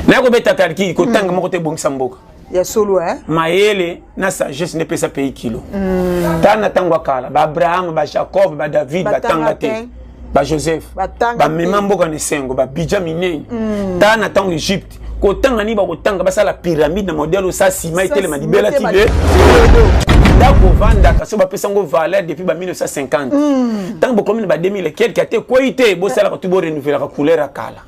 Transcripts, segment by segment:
Naye kobeta calcul, kotanga moko te ebongisa mboka. Ya solo, eh? Mayele na sagesse nde epesa pays kilo. Tala na ntango ya kala, ba-Abraham, ba-Jacob, ba-David batanga te, ba-Joseph bamema mboka na esengo, babidja minene. Tala na ntango Egypte, kotanga nini bakotanga, basala pyramide na modèle osa nsima etelema libela ti le ndako ovandaka so bapesa yango valeur depuis ba 1950. Ntango bokomi na ba 2000 quelque, ate ekwei te, bosalaka tu borenouvelaka couleur ya kala,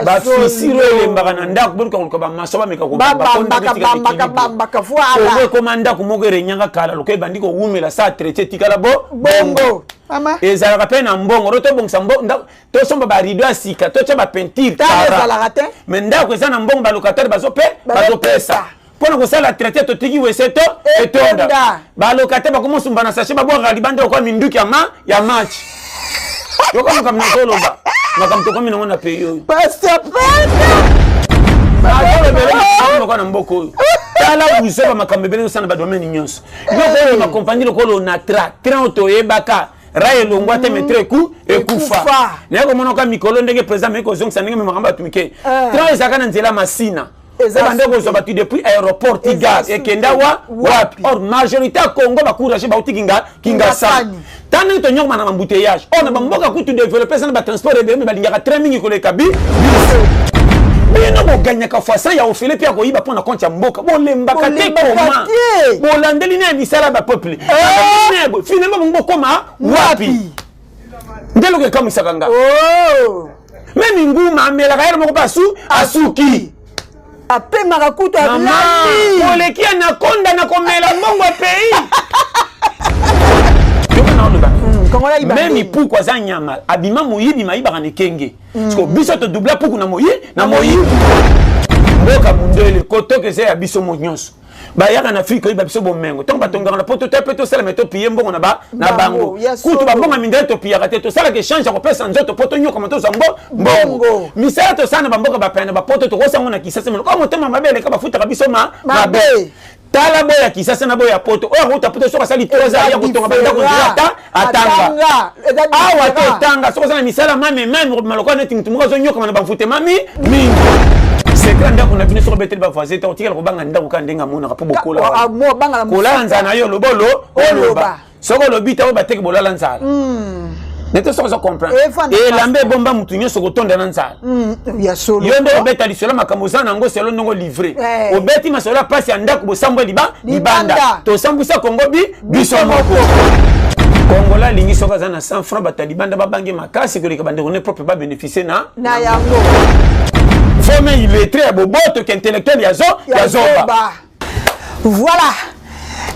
bafisiro elembaka na ndako, boluka koluka bamaso bameka kobambaka. Kongo ekoma ndako moko erenyanga kala, lokola ebandi kowumela sa traité, etikala bo bongo. Ezalaka mpe na mbongo ro tobongisa, tosomba barideau ya sika, totya bapeinture, mais ndako eza na mbongo, balocataire bazopesa mpona kosala traité, totiki wese to etonda, balocataire bakomosumba na sachet, babwakaka libanda lokola minduki ya ma ya match. Yoka makambo nazoloba, makambo tokomi nango na pays oyo. Lokola na mboka oyo, tala buzoba, makambo ebele osala na badomaine nyonso. Yoko oyo makompagnie lokola Onatra, train oyo toyebaka, rail elongwa te, mais train eku ekufa. Naye komonaka mikolo ndenge président ameki kozongisa ndenge me makambo bato mike. Train ezalaka na nzela Masina, ebanda kozwa bato depuis aéroport ti gare, ekenda wa wapi? Or majorité ya Congo bacourage bauti Kingasani. Ta ndenge tonyokoma na bambouteillage or na bamboka kutu développé eza na batransport ebele, me balingaka train mingi koleka bi biso. Bino boganyaka façon ya ofele mpe ya koyiba mpo na compte ya mboka, bolembaka te. Koma bolandeli na ya misala ya bapeuple, finalement bongo bokoma wapi? Nde eloko ekamwisaka nga. Meme nguma amelaka yere moko mpe asu asuki. Apemaka kutu. Alali koleki ya nakonda na komela mbongo ya pays. Meme puku aza nyama, abima moyibi, mayibaka na ekenge. Siko biso todubla puku na moyi na moyibi. Mboka mundele kotoka eza ya biso mo nyonso. Bayaka na Afrike koyiba biso bomengo. Ntango batongaka na poto te mpe tosalama topiye mbongo na bango. Kutu bambongo mindele topiyaka te, tosalaka échange ya kopesa nzoto mpo tonyokama, tozwa mbongo. Misala tosala na bamboka bapaya na bapoto, tokosango na Kisasa melo motema mabe eleka, bafutaka biso mabe. Tala boya Kisasa na boya poto oyo akouta poto, soki asali 3 ans ya kotonga bandako nzela, ata atanga awa te, otanga soki oza na misala mame mame kobima lokola neti mutu moko azonyokama na bamfute mami mingi. Secret ndako na bino, soki obeteli bavoisin te, otikala kobanga ndako kaka ndenge amonaka mpo bokola kolala nzala na yo. Oloba oloba, soki olobi te, oyo bateki bolala nzala nete. Soki oza comprendre, elamba ebomba mutu nyonso kotonda na nzala. Yo nde obeta lisolo makambo oza nango, selo ndongo livre obeti masolo ya pasi ya ndako, bosambwa libanda, tosambwisa Kongo bi biso moko. Kongola alingi soki aza na 100 franc, bato ya libanda babange makasi koleka bandeko ne propre babénéficie na yango. Fome illettré ya boboto ke intellectuel ya zoba. Voilà.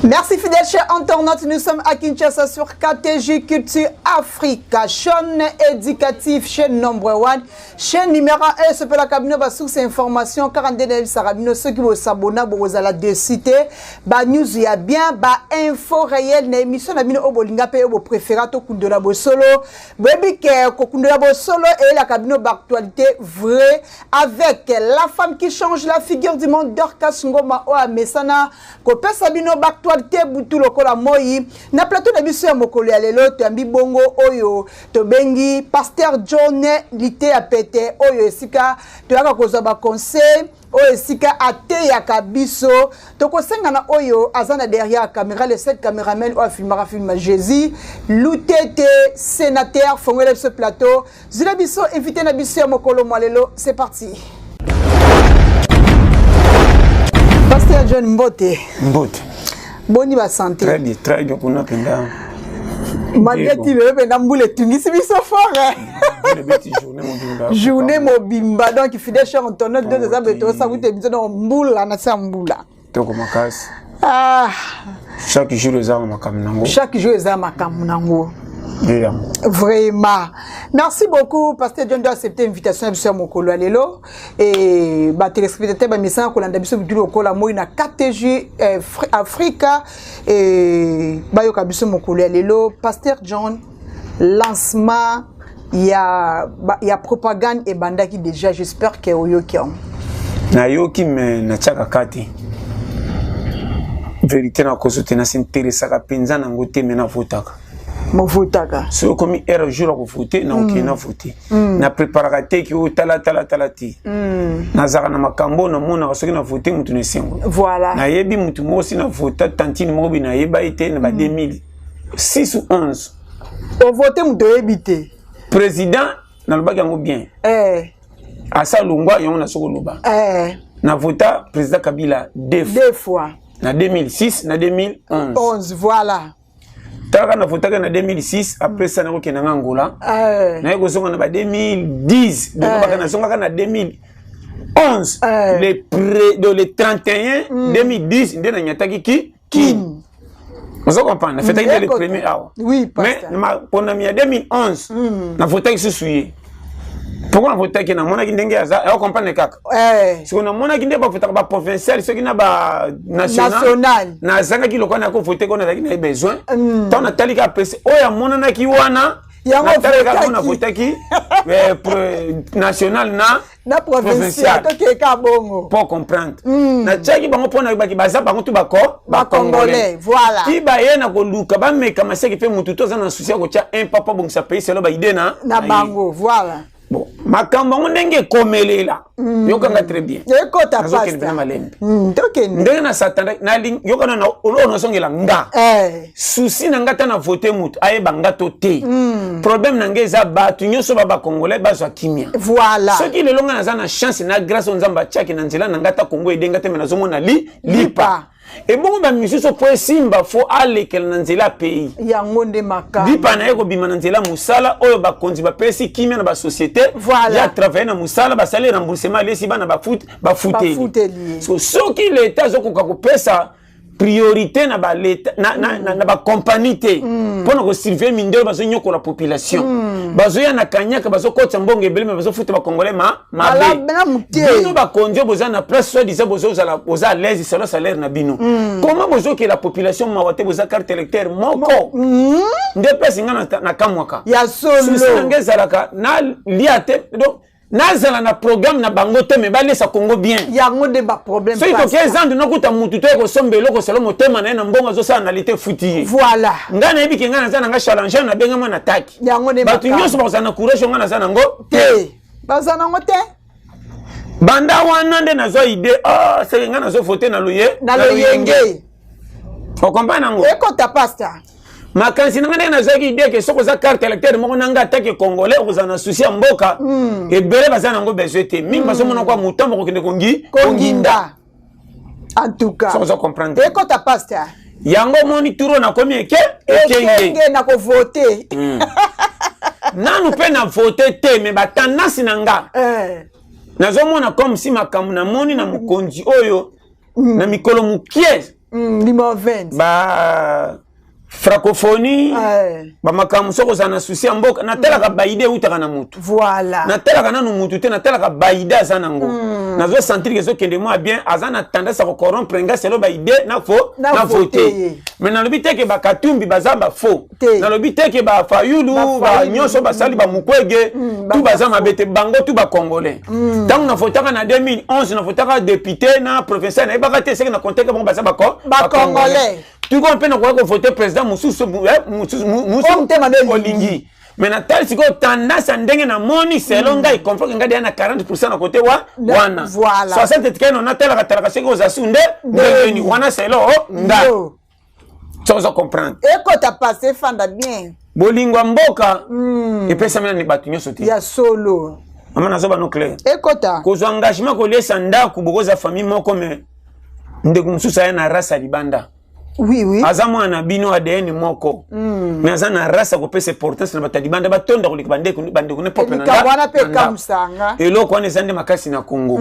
Merci fidèles chers internautes, nous sommes à Kinshasa sur KTJ Culture Africa, chaîne éducative, chaîne number one, chaîne numéro 1, ce la cabine ba source information 42 sarabino ceux qui vont s'abonner bozala de cité, ba news ya bien, ba info réelle na émission na bino obolinga pe obo préféra to kundola bosolo, boyebi ke kokundola bosolo et la cabine ba actualité vraie avec la femme qui change la figure du monde, Dorcas Ngoma oyo amesana kopesa bino baactualité butu lokola moi. Na plateau na biso ya mokolo ya lelo, toyambi bongo oyo tobengi Pasteur John Liteya Pete, oyo esika toyaka kozwa baconseil, oyo esika ateyaka biso. Tokosenga na oyo aza na derrière caméra, le seul caméraman oyo afilmaka film Jésus Lutete, sénateur, fongola biso plateau, zila biso invité na biso ya mokolo mwa lelo. C'est parti. Pasteur John, mbote. Mbote. Boni basanté? Très bien, très bien kuna mpenza. Malgré ti lelo mpenza mbula etungisi biso fort, journée mobimba. Donc fidèle cher internaute, deux eza boye, tosakuta biso donc mbula na se ya mbula. Toko makasi. Ah. Chaque jour eza makambo nango. Chaque jour eza makambo nango. Vraiment. Merci beaucoup, Pasteur John, d'accepter l'invitation ya biso ya mokolo ya lelo. Et ba téléspectateurs bamisana kolanda biso butu lokola moi na KTG Africa et bayoka biso mokolo ya lelo. Pasteur John, lancement ya propagande ebandaki déjà, j'espère que oyoki yango. Nayoki, me natiaka ka te. Vérité, nakoso te, nasinteresaka mpenza nango te, me navotaka. Movotaka. Soki okomi heure jour ya kovote, na okende na vote. Na préparaka te ki oyo tala tala tala te. Nazalaka na makambo oyo namonaka soki na vote motu na esengo. Voilà. Nayebi motu moko si na vota tantine moko bi nayeba ye te na ba 2006 ou 11. Ovote moto oyebi te. Président nalobaki yango bien. Asa longwa yango na soki oloba. Na vota président Kabila deux fois. Deux fois. Na 2006 na 2011. 11, voilà. Talaka na votaka na 2006, après ça nakokende nga Angola. Naye kozonga na ba 2010, donc baka nazongaka na 2011. Le pré, de le 31 2010 nde nanyataki ki ki. Ozo comprendre, nafetaki nde le premier awa. Oui, mais ponami ya 2011 navotaki susu ye. Pourquoi navotaki? Namonaki ndenge aza, ayo comprendre kaka. Soki namonaki nde bavotaka ba provincial, soki na ba national, nazangaki lokola na kovote ko nazalaki na ye besoin. Ntango natali kaka pese oyo amonanaki wana, natalaki kaka navotaki national na na provincial, tokeka bongo. Po comprendre, natiaki bango mpo nayebaki baza bango tu bako bacongolais. Voilà. Ti baye na koluka bameka maseki mpe motu to aza na souci ya kotia un papa bongisa pays selo baide na na bango. Voilà. Bon, makambo yango ndenge ekomelela, yokanga très bien. Ekota. Nazokende mpena malembe. Tokende. Ndenge na satanda yokana na oloo nazongela nga souci na nga ta na vote motu ayeba nga to te. Problème na nga eza bato nyonso ba bacongolais bazwa kimia. Voilà. Soki lelo nga naza na chance na grâce oyo Nzambe atiaki na nzela na nga, ta Kongo edenga te, me nazomona li lipa ebongo bamisusu po esimba, fo alekela na nzela ya pays. Yango nde makambo. Lipa na ye kobima na nzela mosala oyo bakonzi bapesi kimia na basociété. Voilà. Ya travaille na mosala, basali remboursement, alesi bana, bafuteli. Bafuteli. So, soki leta azokoka kopesa priorité na baleta na bacompagnie te mpona kosurveille mindelo bazonyokola population, bazoya na kanyaka, bazokotisa mbongo ebele, me bazofuta bacongolais ma mabe. Malamu moke. Bino bakonzi oyo boza na place, soit disant bozozala, boza à l'aise selon salaire na bino, comment bozokela population mawa te? Boza carte électeur moko nde place nga nakamwaka. Ya Souci na solo. Nga ezalaka nalia te, donc nazala na programme na bango te, me balesa Congo bien. Yango nde baproblème. Soki toke zandu, nakuta mutu to ekosomba eloko selo motema na ye na mbongo azosala na lite futi ye. Voilà. Ngai nayebi ke ngai naza na nga challenger, nabengama na taki. Yango nde bato makambo. Nyonso bakozala na courage oyo ngai naza nango te. Te, baza nango te. Banda wana nde nazwa idée, ah, seke ngai nazovote na loye na loyenge. Okomprendre yango. Ekota, pasteur. Makanisi na ngai ndenge nazwaki idée ke soki oza carte électeur moko na ngai atake congolais, okozala na souci ya mboka. Ebele baza nango besoin te mingi, bazomona kwa motambo kokende kongi konginda. Konginda, en tout cas. Soki oza comprendre. Ekota, pasteur. Yango omoni turo nakomi eke ekenge. Ekenge na kovote. Nanu mpe na vote te, me batendance na nga nazomona comme si makambo namoni na mokonzi oyo na mikolo mokie. Numéro 20. Ba francophonie, bamakambo, soki ozala na souci ya mboka, natalaka baide eutaka na motu. Voilà. Natalaka nanu mutu te, natalaka baide aza nango. Nazosentir ke ezokende mwa bien, aza na tendance ya kocorrompre nga selo baide na fo na na vote vote ye. Mais nalobi te ke bakatumbi baza bafaux. Te. Nalobi te ke bafayulu Bafayulu. Nyonso basali bamukwege tu baza mabe te, bango tu bacongolais. Ntango navotaka na 2011, navotaka député na provincial, nayebaka te seke na konteke bango baza Bacongolais. Tuko mpe nakoka kovote président mosusu, mosusu Oyo motema nde elingi. Olingi, mais natali sikoyo tendance ya ndenge namoni selo ngai comprendre ngai deya na 40 na kote wa wana. Voilà. 60 etikali no natalaka talaka soki oza su nde ndenge wana selo nga. Yo. Soki oza comprendre. Ekota, passe, efanda bien. Bolingo ya mboka epesami na bato nyonso te. Ya solo. Mama, nazoba no clair. Ekota. Kozwa engagement koliesa ndako, bokoza famille moko, me ndeko mosusu aya na race ya libanda. Oui, oui. Aza mwana na bino, ADN moko, mais aza na race ya kopesa importance na bato ya libanda, batonda koleka bandeko ne propre na Likambo wana mpe na ndako. ekamusanga. Eloko wana eza nde makasi na Congo.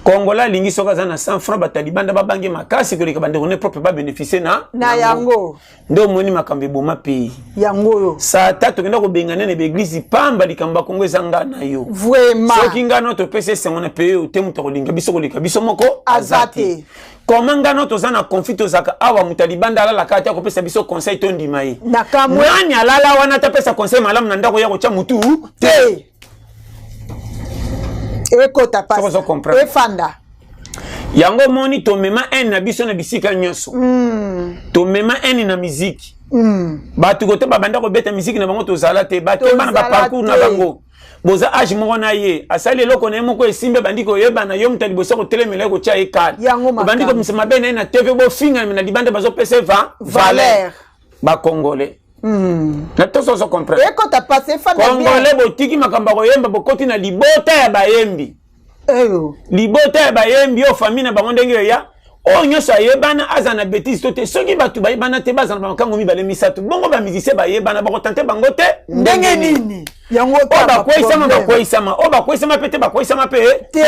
Congolais alingi soki aza na 100 franc, bato ya libanda babange makasi koleka bandeko ne propre babénéficie na na yango. Nde omoni makambo eboma pays. Yango oyo. Sata tokenda kobengana na baeglise pamba. Likambo ya Kongo eza nga na yo. Vraiment. Soki nga no topesa esengo na pays oyo te, moto akolinga biso koleka biso moko aza te. Koma nga no toza na conflit, tozalaka awa, moto ya libanda alalaka te, akopesa biso conseil, tondima ye. Na kamwe. Nani alala wana atapesa conseil malamu na ndako ya kotya motu te? Te, ekota. Soki ozo comprendre. Efanda. Yango omoni, tomema haine na biso na bisika nyonso. Tomema haine na miziki. Bato kote babanda kobeta miziki na bango, tozala te. Bakeba na baparcours na bango. Boza age moko na ye, asali eloko na ye moko, esimbi, abandi koyebana. Yo moto ya liboso kotelemela ye, kotia ye kale, obandi komisa mabe na ye na TV. Bofingana na libanda, bazopesa ye valeur. Bacongolais na toso ozo comprendre. Ekota pasi, efanda. Congolais, botiki makambo ya koyemba, bokoti na libota ya bayembi. Libota ya bayembi oyo, famille na bango ndenge eya oyo nyonso ayebana, aza na bétise to te. Soki bato bayebana te, baza na bamakango mibale, misato bongo. Bamusicien bayebana, bakotante bango te. Ndenge nini yango? Oyo bakweyisama, bakweyisama. Oyo bakweyisama mpe te, bakweyisama mpe te.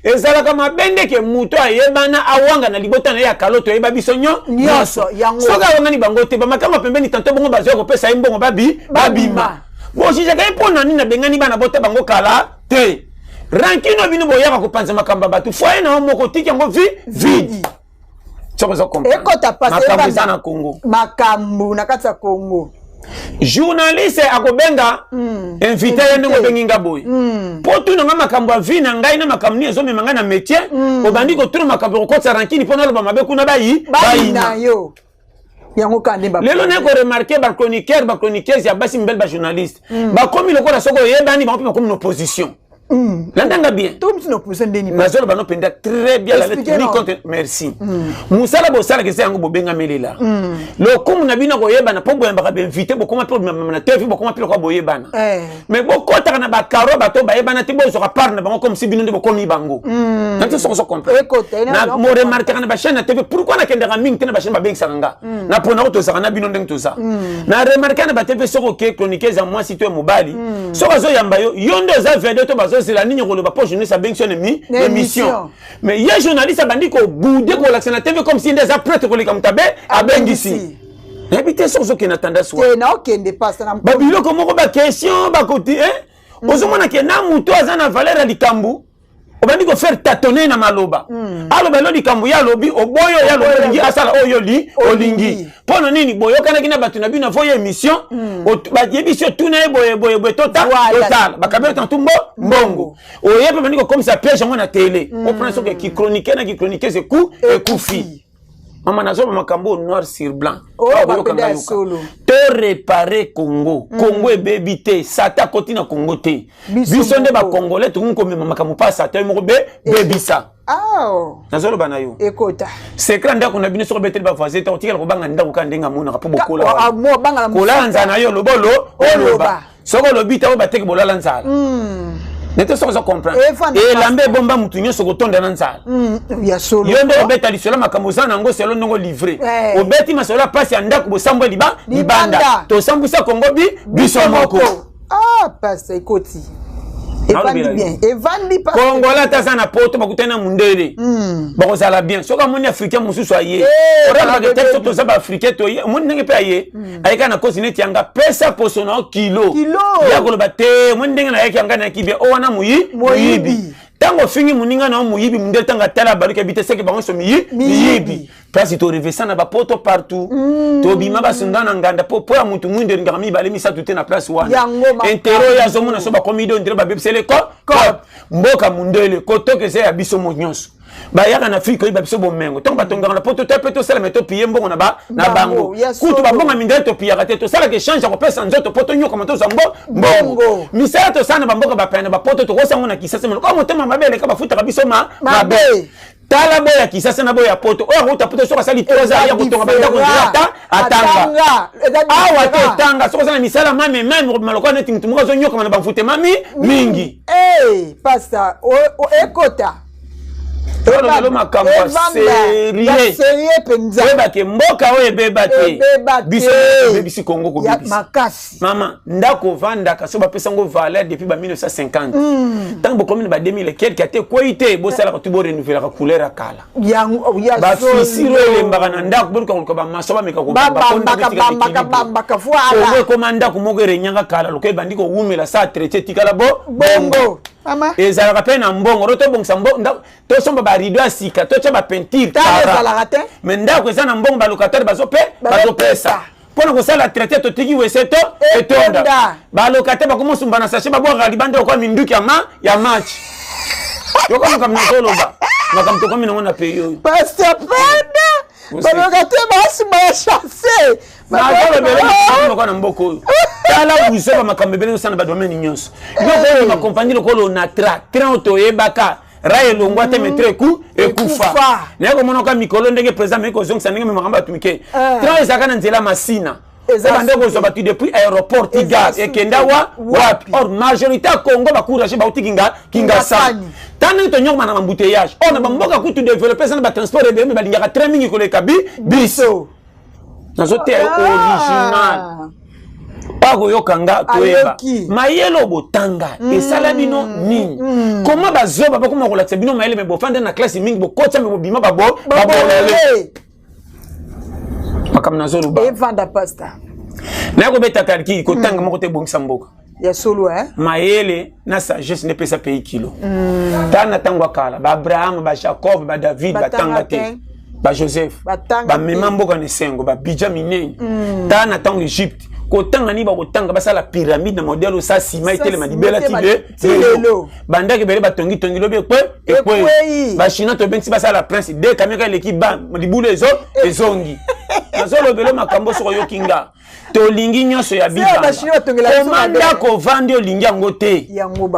Ezalaka mabe ndeke moto ayebana awanga na libota na ye ya kalo. Toyeba biso nyonso. Soki awangani bango te, bamakango pembeni tanto bongo bazwa kopesa ye mbongo, babi babima. Bojijaka ye mpo na nini? Abengani bana bota bango kala te. Rancune, bino boyaka kopanza makambo ya bato. Foyer na yo moko, otiki yango vide. Soki ozo ekota. Makambo eza na Congo. Makambo na kati ya Congo. Journaliste akobenga invité ye ndenge obengi nga boye mpo tuna nga makambo ya vie na ngai na makambo nini ezomema ngai na métier. Obandi kotuna makambo, ekokotisa rancune mpo naloba mabe kuna, bayi bayina yo. Yango kaka nde. Lelo naye koremarquer, bachroniqueur, bachroniqueuse ya basi, mibali, bajournaliste bakomi lokola soki oyebani, bango mpe bakomi na opposition. Landanga bien. Nazoloba no mpenza très bien, ni contre. Merci. Mosala bosalaka eza yango, bobengamelela lokumu na bino koyebana mpo boyambaka bainvité, bokoma mpe bimamama na TV, bokoma mpe lokola boyebana. Mais bokɔtaka na bakaro bato bayebana te, bozwaka part na bango comme si bino nde bokomi bango. Nati soki ozo comprendre, moremarquaka na bachaîne na TV. Pourquoi nakendaka mingi te na bachaîne babengisaka nga? Na mpona ko tozalaka na bino ndenge toza. Na remarque na batv, soki oke chroniqueuse ya mwasi to ya mobali, soki azoyamba yo, yo nde oza vedette to bazozela nini koloba mpo journaliste abengisi yo na émission. Mais ye journaliste abandi kobouder, kolakisa na TV comme si nde aza prêtre koleka moto abe abengisi. Nayebi te soki ozokende na tendance. Naokende pasa. Babiloko moko, baquestion bakoti, ozomona ke na moto aza na valeur ya likambo, obandi kofaire tâtonner na maloba. Aloba elo likambo, ye alobi oboyo, ye alobi olingi asala oyo li olingi. Mpo na nini boyokanaki na bato na bino avo ye émission? Bayebisi yo tuna ye boye boye boye, tota totala bakabeli tantu mbo mbongo oye mpe bandi kokomisa piège yango na télé. Oprendre soki kichroniqueur na kichroniqueuse eku ekufi. Mama, nazoba makambo oyo noir sur blanc. Yoka, to réparer Congo. Congo ebebi te, sata akoti na Congo te. Biso nde bacongolais tokomi komema makambo mpa sata ye moko bebisa. Nazoloba na yo. Ekota. Secret ndako na bino, soki obeteli bavoisin te, otikala kobanga ndako kaka ndenge amonaka mpo bokola kolala nzala na yo. Oloba oloba, soki olobi te, oyo bateki bolala nzala nete. Soki ozo comprendre, elamba ebomba mutu nyonso kotonda na nzala. Yo nde obeta lisolo makambo oza nango, selo ndongo livre obeti masolo ya pasi ya ndako, bosambwa libanda, tosambwisa Kongo biso moko. Ah, pasi ekoti, evandi bien, evandi. Kongola ata aza na Poto, bakutani na mundele, bakozala bien. Soki amoni Africain mosusu aye, oralobaka te so toza baafricain, toye omoni ndenge mpe aye, ayeka na kosi neti yanga, pesa poso na yo kilo. Ya koloba te, omoni ndenge nayaki, yanga nayaki bien. O wana moyibi. Ntango ofingi moninga na yo moyibi, mundele ntango atala, baluki abi te seke bango nyonso miyibi. Place torevesa na bapoto partout, tobima basunga na nganda po ya mutu mwindo elingaka mibale misato te na place wana. Intérêt oyo azomona so bakomi do ndele babebisele ko mboka mundele kotoka eza ya biso mo nyonso. Bayaka na Afrike oyeba biso bomengo. Ntongo batongaka na Poto te mpe tosalama topie mbongo na bango. Kutu bambongo mindele topiyaka te, tosalaka échange ya kopesa nzoto mpo tonyokama, tozwa mbongo. Misala tosala na bamboka bapaya na bapoto, tokosango na Kisasa meloko motema mabe eleka, bafutaka biso mabe. Tala, boya Kisasa na boya Poto. Oyo akouta Poto, soki asali 3 ans ya kotonga bandako, nzela ata atanga awa te. Otanga soki oza na misala mame mame, okobima lokola neti mutu moko azonyokama na bamfutema mingi. Pasta, ekota. Tolobelo makambo ya sérieux mpenza. Oyebake mboka oyo ebeba te, biso ebebisi Kongo kobebisa. Mama, ndako ovandaka, so bapesa yango valeur depuis ba 1950, ntango bokomi na ba 2000 quelque, ate ekwei te, bosalaka tu borenouvelaka couleur ya kala. Bafisiro elembaka na ndako, boluka koluka bamaso bameka. Kobambaka. Ekoma ndako moko erenyanga kala, lokola ebandi kowumela sa traité, etikala bo bongo. Ezalaka mpe na mbongo ro tobongisa, tosomba barideau ya sika, totya bapeinture. Mais ndako eza na mbongo, balocataire bazopesa mpona kosala traité, totiki wese to etonda, balocataire bakomosumba na sachet, babwakaka libanda lokola minduki ya match. Yoka makambo nazoloba. Makambo tokomi nango na pays oyo. Pasteur Penda, baloka te basima ya chasse. Nazolobela na mboka oyo. Tala buzoba makambo ebele osala na badomaine nyonso. Yo koyeba bakompani lokola Onatra, train oyo toyebaka rail elongwa te, mais train ekufa. Naye komonaka mikolo ndenge président ameki kozongisa ndenge makambo ya bato mike. Train ezalaka na nzela Masina. Ebanda kozwa bato depuis aéroport ti gare, ekenda wa wapi? Or majorité ya Congo bacourage bauti Kingasani. Ta ndenge tonyokoma na bambouteillage or na bamboka kutu développé eza na batransport ebele, me balingaka train mingi koleka biso. Nazoteya yo original, akoyoka nga. Toyeba mayele oyo botanga esala bino nini? Koma bazoba bakoma kolakisa bino mayele, me bofanda na classe mingi, bokotisa, me bobima babolole. Makambo nazoloba evanda, pasteur. Naye kobeta calcul, kotanga moko te ebongisa mboka. Ya solo, eh? Mayele na sagesse nde epesa pays kilo. Tala na ntango ya kala, baabraham, bajacob, badavid batanga te, bajoseph bamema mboka na esengo, babidja minene. Tala na ntango Egypte, kotanga nini bakotanga? Basala pyramide na modèle osa nsima etelema libela ti lelo. Bandako ebele batongitongi, lobi ekwe ekwei. Bachinois tobengisi basala prince de camion eleki ba libulu ezo ezongi. Nazolobela makambo soki oyoki nga. Tolingi nyonso ya bibangakoma ndako ovandi, olingi yango te.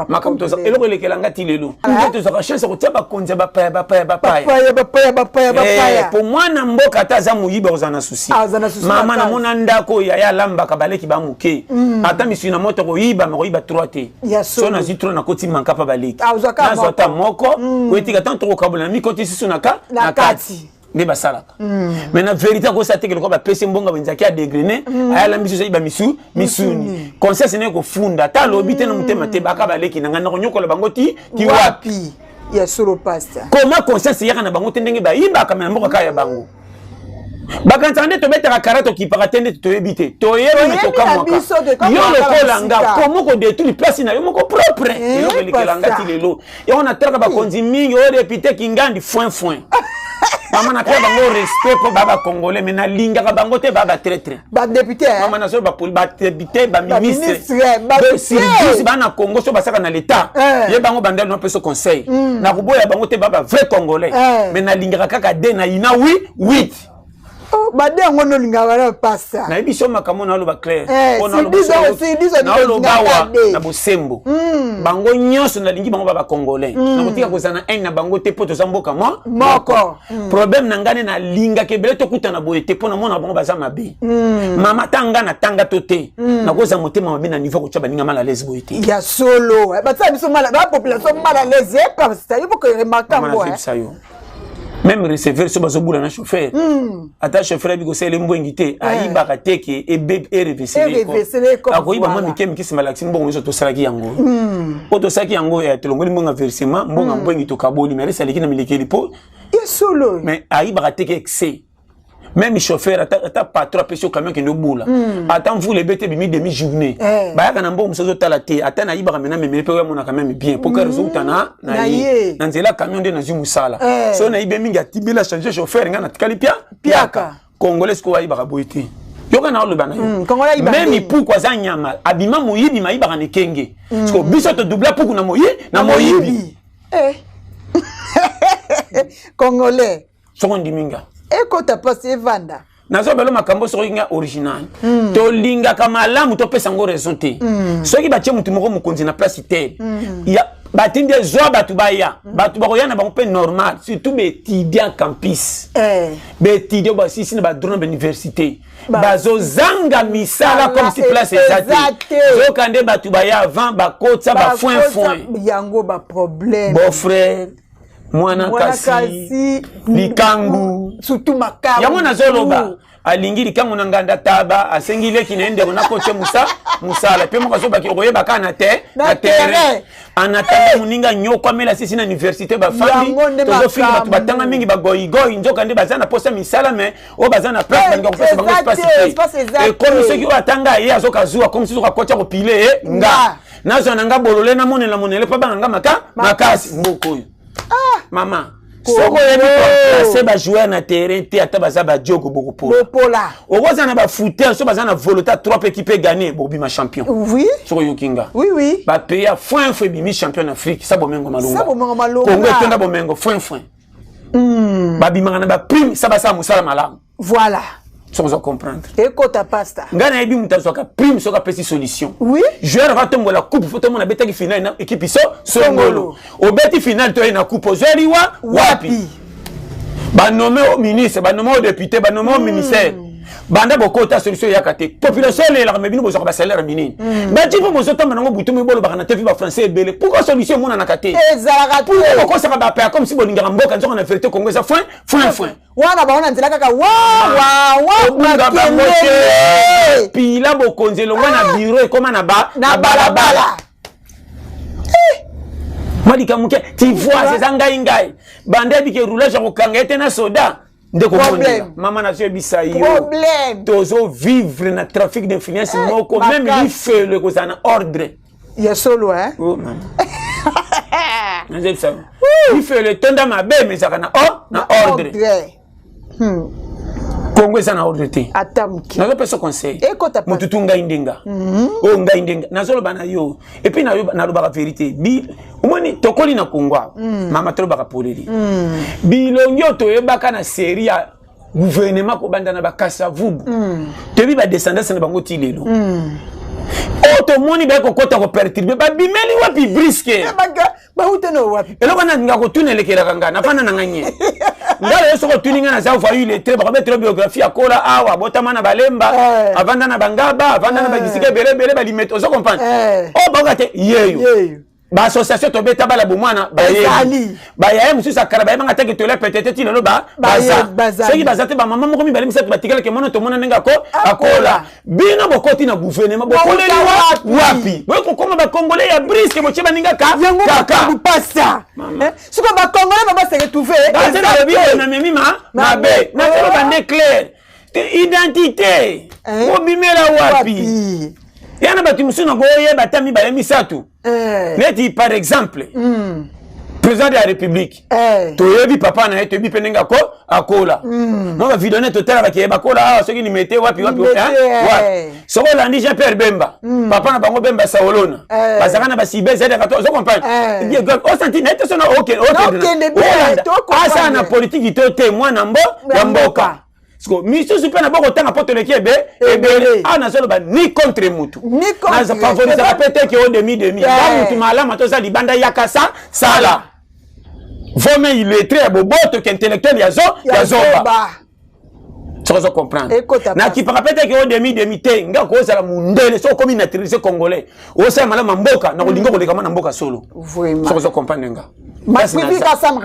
Makambo eloko elekela nga ti lelo nde tozwaka chance ya kotia bakonzi ya bapaya, bapaya, bapaya. Po mwana mboka ata aza moyibi, akozala na souci. Mama, namona ndako oyo yaya alambaka, baleki bamoke, ata misuni na moto koyiba, makoyiba 3 te. So nazwi 3, nakoti manka mpa baleki, nazwa ata moko oyetika. Ntango tokokabola na mikoti susu na kati nde basalaka. Mais na vérité, akosa teke lokola bapesi mbongo benzaki ya dégrene, ayala misu ayiba misu misuni, conscience naye kofunda ata alobi te na motema te: baka baleki na ngai, nakonyokola bango ti ti wapi? Ya solo, pasteur. Koma conscience eyaka na bango te ndenge bayibaka, me na mboka kaka ya bango. Bakanisaka nde tobetaka kara, tokipaka te, nde toyebi te, toyebi, me tokamwaka. Yo lokola nga, komo kodétruire place na yo moko propre? Eloko elekela nga ti lelo yango, natalaka bakonzi mingi oyo, député Kingandi, foin foin. Mama, napea bango respect mpo baa bacongolais, mais nalingaka bango te, baa batraître. Badéputé. Mama, nazo badéputé, baministre sur baa na Congo so basaka na l'état, ye bango bandali napesa conseil. Nakoboya bango te, baa bavrai congolais, mais nalingaka kaka de na ina wi huit. Bade yango nde olingaka bana, pasa. Nayebi so makambo naoloba clair, naoloba awa na bosembo. Bango nyonso nalingi bango ba bacongolais, nakotika kozala na haine na bango te mpo toza mboka moko. Problème na ngai nde nalingaka ebele tokutana boye te mpo namona bango baza mabe. Mama, ata nga natanga to te, nakozala motema mabe na niveau kotya baninga mal à l'aise boye te. Ya solo, batia biso bapopulation mal à l'aise, pasteur, il faut que remarque yango. Yo même receveur so bazobula na chauffeur, ata chauffeur ayebi kosalela mbwengi te, ayibaka te ke erevesele, akoyiba mwa mike mike. Nsima alakisi mbongo nyonso tosalaki yango po tosalaki yango, tolongoli mbongo ya versement, mbongo ya mbwengi tokaboli, mais reste aleki na milekeli po Solo. Mais ayibaka te ke excès. Même chauffeur, ata patron apesi yo camion, kende obula, ata mvula ebeti, ebimi demi journée, bayaka na mbongo mosusu, ozotala te. Ata nayibaka mena memele mpe oyo amonaka même bien po kare ozouta na ye na nzela camion nde nazwi mosala. So nayibe mingi, atibeli, achange chauffeur, ngai natikali pia piaka. Congolais sikoyo ayibaka boye te. Yoka na oloba na yo, même puku aza nyama, abima moyibi, mayibaka na ekenge. Siko biso todubla puku na moyibi. Congolais. Soko ndimi nga. Ekota mpasi evanda. Nazobela makambo soki nga original. Tolingaka malamu, topesa yango raison te. Soki batie motu moko mokonzi na place te, batindi ezwa bato baya, bato bakoya na bango mpe normal, surtout baétudiant campus, baétudiant basisi na badroit na bauniversité, bazozanga misala comme si place eza te. Zoka nde bato baya avant bakotisa bafoin foin. Yango baproblème. Beau-frère, mwana kasi likangu. Surtout makambo. Yango nazoloba, alingi likangu na nganda taba, asengi leki na ye, ndeko nakotie mosala mpe moko azobaki, okoyeba kaka na te na terrain. En attendant, moninga nyoko amela sisi na université, bafandi, tozofinga bato batanga mingi, bagoigoi. Nzoka nde baza na posa misala, mais oyo baza na place balinga kopesa bango espace te. Ekomi soki oyo atanga ye azoka zuwa, komi soki akotya kopile ye, nga nazwa na nga bolole, namonela monele mpo banga nga maka makasi. Mboka oyo, mama, soki oyebi koplace bajoueur na terrain te, ata baza badiogo, bokopola. Okozala na bafooter so baza na volonté, 3 mpe équipe egane, bokobima champion. Soki oyoki nga, bapays ya foin foin ebimi champion na Afrique sa bomengo malonga. Kongo etonda bomengo foin foin. Babimaka na baprime sa basala mosala malamu. Voilà. Soki oza comprendre. Ekota pasta. Ngai nayebi moto azwaka prime soki apesi solution. Oui. Joueur atombola coupe fo tomona abetaki finale na équipe so songolo. Obeti finale toye na coupe ozweli wa wapi? Banome au ministre, banome au député, banome au ministère. Banda bokota solution eyaka te. Population elelaka me bino bozwaka basalaire minene. Bati mpo bozotamba nango butu mi bolobaka na TV ba français ebele. Pourquoi solution emonanaka te? Ezalaka te. Pourquoi bokosaka bapaya comme si bolingaka mboka nzoka na vérité Congo eza foin foin foin. Wana bango na nzela kaka wa wa wa Obunga bango te. Pila bokonzi elongwa na bureau ekoma na ba na balabala. Mwa likambo moke tu vois eza ngai ngai banda yebi ke roulage ya kokanga ye te na soda nde komondela mama nazoyebisa yo tozovivre na trafic d'influence moko meme lifelo ekozala na ordre ya solo eh? Oh, mama nazoyebisa yo lifelo etonda mabe me ezalaka na, na ordre. Kongo eza na ordre te. Ata moke. Nazopesa conseil. Motu tu ngai ndenga. Oyo ngai ndenga. Nazoloba na yo. Et puis nalobaka vérité. Bi omoni tokoli na Kongo awa. Mama tolobaka polele. Bilongi oyo toyebaka na série ya gouvernement kobanda na bakasavubu. Toyebi ba descendance na bango ti lelo. Oyo tomoni baye kokota koperturbe babimeli wapi briske. Bauta na wapi? Eloko na nga kotuna elekelaka nga nafanda na nga nye. Nga lelo soki otuni nga naza voyou lettré bakobetela biographie akola awa abotama na balemba avanda na bangaba avanda na babisika ebele ebele balimete ozo comprendre oyo bakoka te yeyo baassociation tobeta bala bomwana bayebi bayaye mosusu akala bayebanga te ke tolia petete ti lelo baza soki baza te bamama moko mibale misato batikalaki mono tomona ndenge akola bino bokoti na gouvernement bokoleli wapi boye kokoma bacongolais ya briske botie baninga yango makambo pasa sikoyo bacongolais ba base retrouve nalobi namemi mabe nazoloba nde clair identité obimela wapi ya na bato mosusu nakoyeba ata mibale misato neti par exemple président de la république toyebi papa na ye toyebi mpe ndenge akola mo bavideo ne totalaka ke bakola awa soki limete wapi wapi wapi soki olandi Jean Pierre Bemba papa na bango Bemba Saolona bazalaka na basibe ezalaka to ozo comprendre osanti na ye te sona okende asala na politiki to te mwana mbo ya mboka siko misusu mpe na bokotanga mpo toleki ebe ebele awa nazoloba ni contre mutu favorisaka mpe te ke o demi demi nga mutu malamu ata oza libanda yaka sa sala vome illettré ya boboto ke intellectuel ya zo ya zoba soki ozo comprendre nakipaka mpe te ke o demi demi te nga kozala mundele soki okomi naturalise congolais osala malamu ya mboka nakolinga koleka mwana mboka solo soki ozo comprendre nga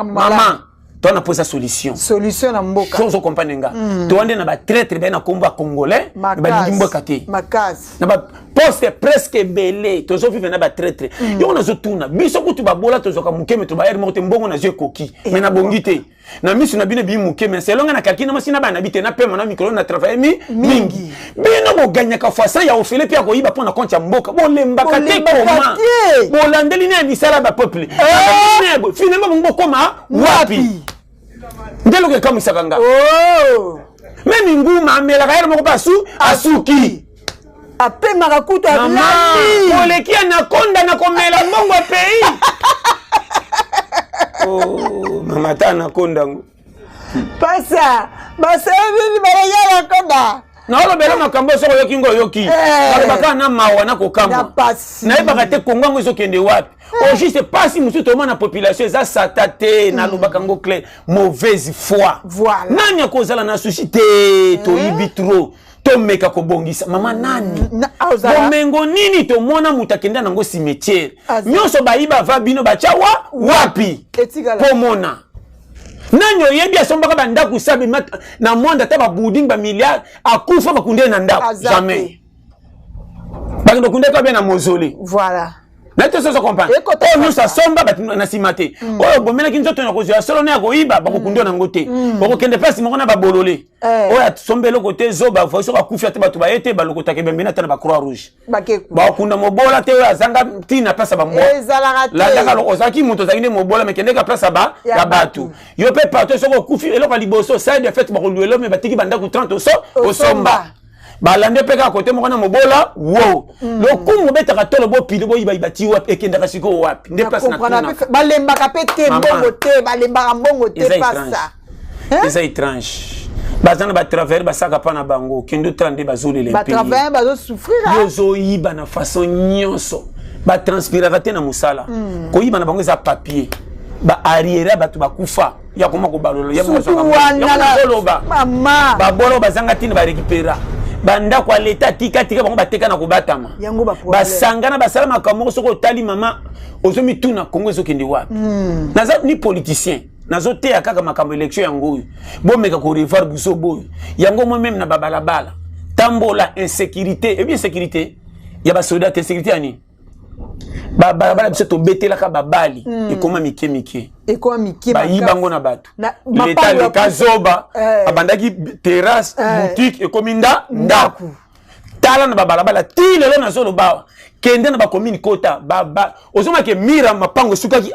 mama to na posa solution solution na mboka soki ozo comprendre nga to nde na ba traître ba na kombo ya congolais balingi mboka te makasi na ba poste presque ebele tozo vivre na ba traître yango nazotuna biso kutu babola tozwaka moke me tobayere moko te mbongo nazwi ekoki me nabongi te na miso na bino ebii moke me selonga na kalki na mwasi na bana bi te napema na mikolo na travaille mi mingi bino boganyaka fois ya ofele mpe ya koyiba mpo na compte ya mboka bolembaka te koma bolandeli na ya misala ya bapeuple finalement bongo bokoma wapi nde eloko ekamwisaka nga meme nguma amelaka yere moko mpe asuki apemaka kutu alali koleki ya nakonda na komela mbongo ya pays mama ta nakonda ngo pasa basebi baleki ya nakonda naolobela makambo soki oyoki ngo oyoki nalobaka na mawa na kokamwa nayebaka te kongo yango ezokende wapi au juste pasi mosusu tomona population eza sata te nalobaka ngo clair mauvaise foi nani akozala na susi te toyibi trop tomeka kobongisa mama nani bomengo nini tomona moto akenda nango cimetière nyonso bayiba va bino batya wa wapi pomona nani oyebi asombaka bandako sabi na monde ata babuilding bamilliard akufa bakunde na ndako jamais bakende okundaka be na mausolée voilà na te soso comprendre oyo nyonso asomba bato na nsima te oyo obomelaki nzoto na kozwa solo na ya koyiba bakokundi nango te bakokende place moko na babolole oyo asomba eloko te zoba voi soki akufi ate bato baye te balokotaka ebembe na ata na bacroix rouge bakunda mobola te oyo azanga ntina place ya bambwa landaka ozalaki moto ozalaki nde mobola me kendeka place ya bato yo mpe partout soki okufi eloko ya liboso sale de fete bakoluela me batiki bandako 30 osomba balande mpe kaka kote moko na mobola wo lokumu obetaka tolo bopili boyibayiba ti wapi ekendaka sikoyo wapi nde place na balembaka mpe te mbongo te balembaka mbongo te pasa. Eza étrange. Baza na batravailleur, basaka mpa na bango. Kende otala nde bazolela. Batravailleur bazosouffrir. Yo ozoyiba na façon nyonso, batranspiraka te na mosala. Koyiba na bango eza papier, baarriérés, bato bakufa ya koma kobalola. Oloba babola bazanga ntina, barécupéra bandako ya leta, tika tika bango, bateka na kobatama, basangana, basala makambo moko. Soki otali, mama, ozomituna Kongo ezokende wapi. Naza ni politicien, nazoteya kaka makambo. Élection yango oyo, bomeka korevoir biso boyo yango. Moi même na babalabala, tambola, insécurité ebi, insécurité ya basoda te, insécurité ya nini? Babalabala biso tobetelaka babali, ekoma mike mike. Ekoma mike. Bayibango na bato. Leta leka zoba. Abandaki terrasse, boutique, ekomi nda ndako. Tala na babalabala ti lelo nazoloba awa, kende na bacommune, kota, ozomake mira mapango esukaki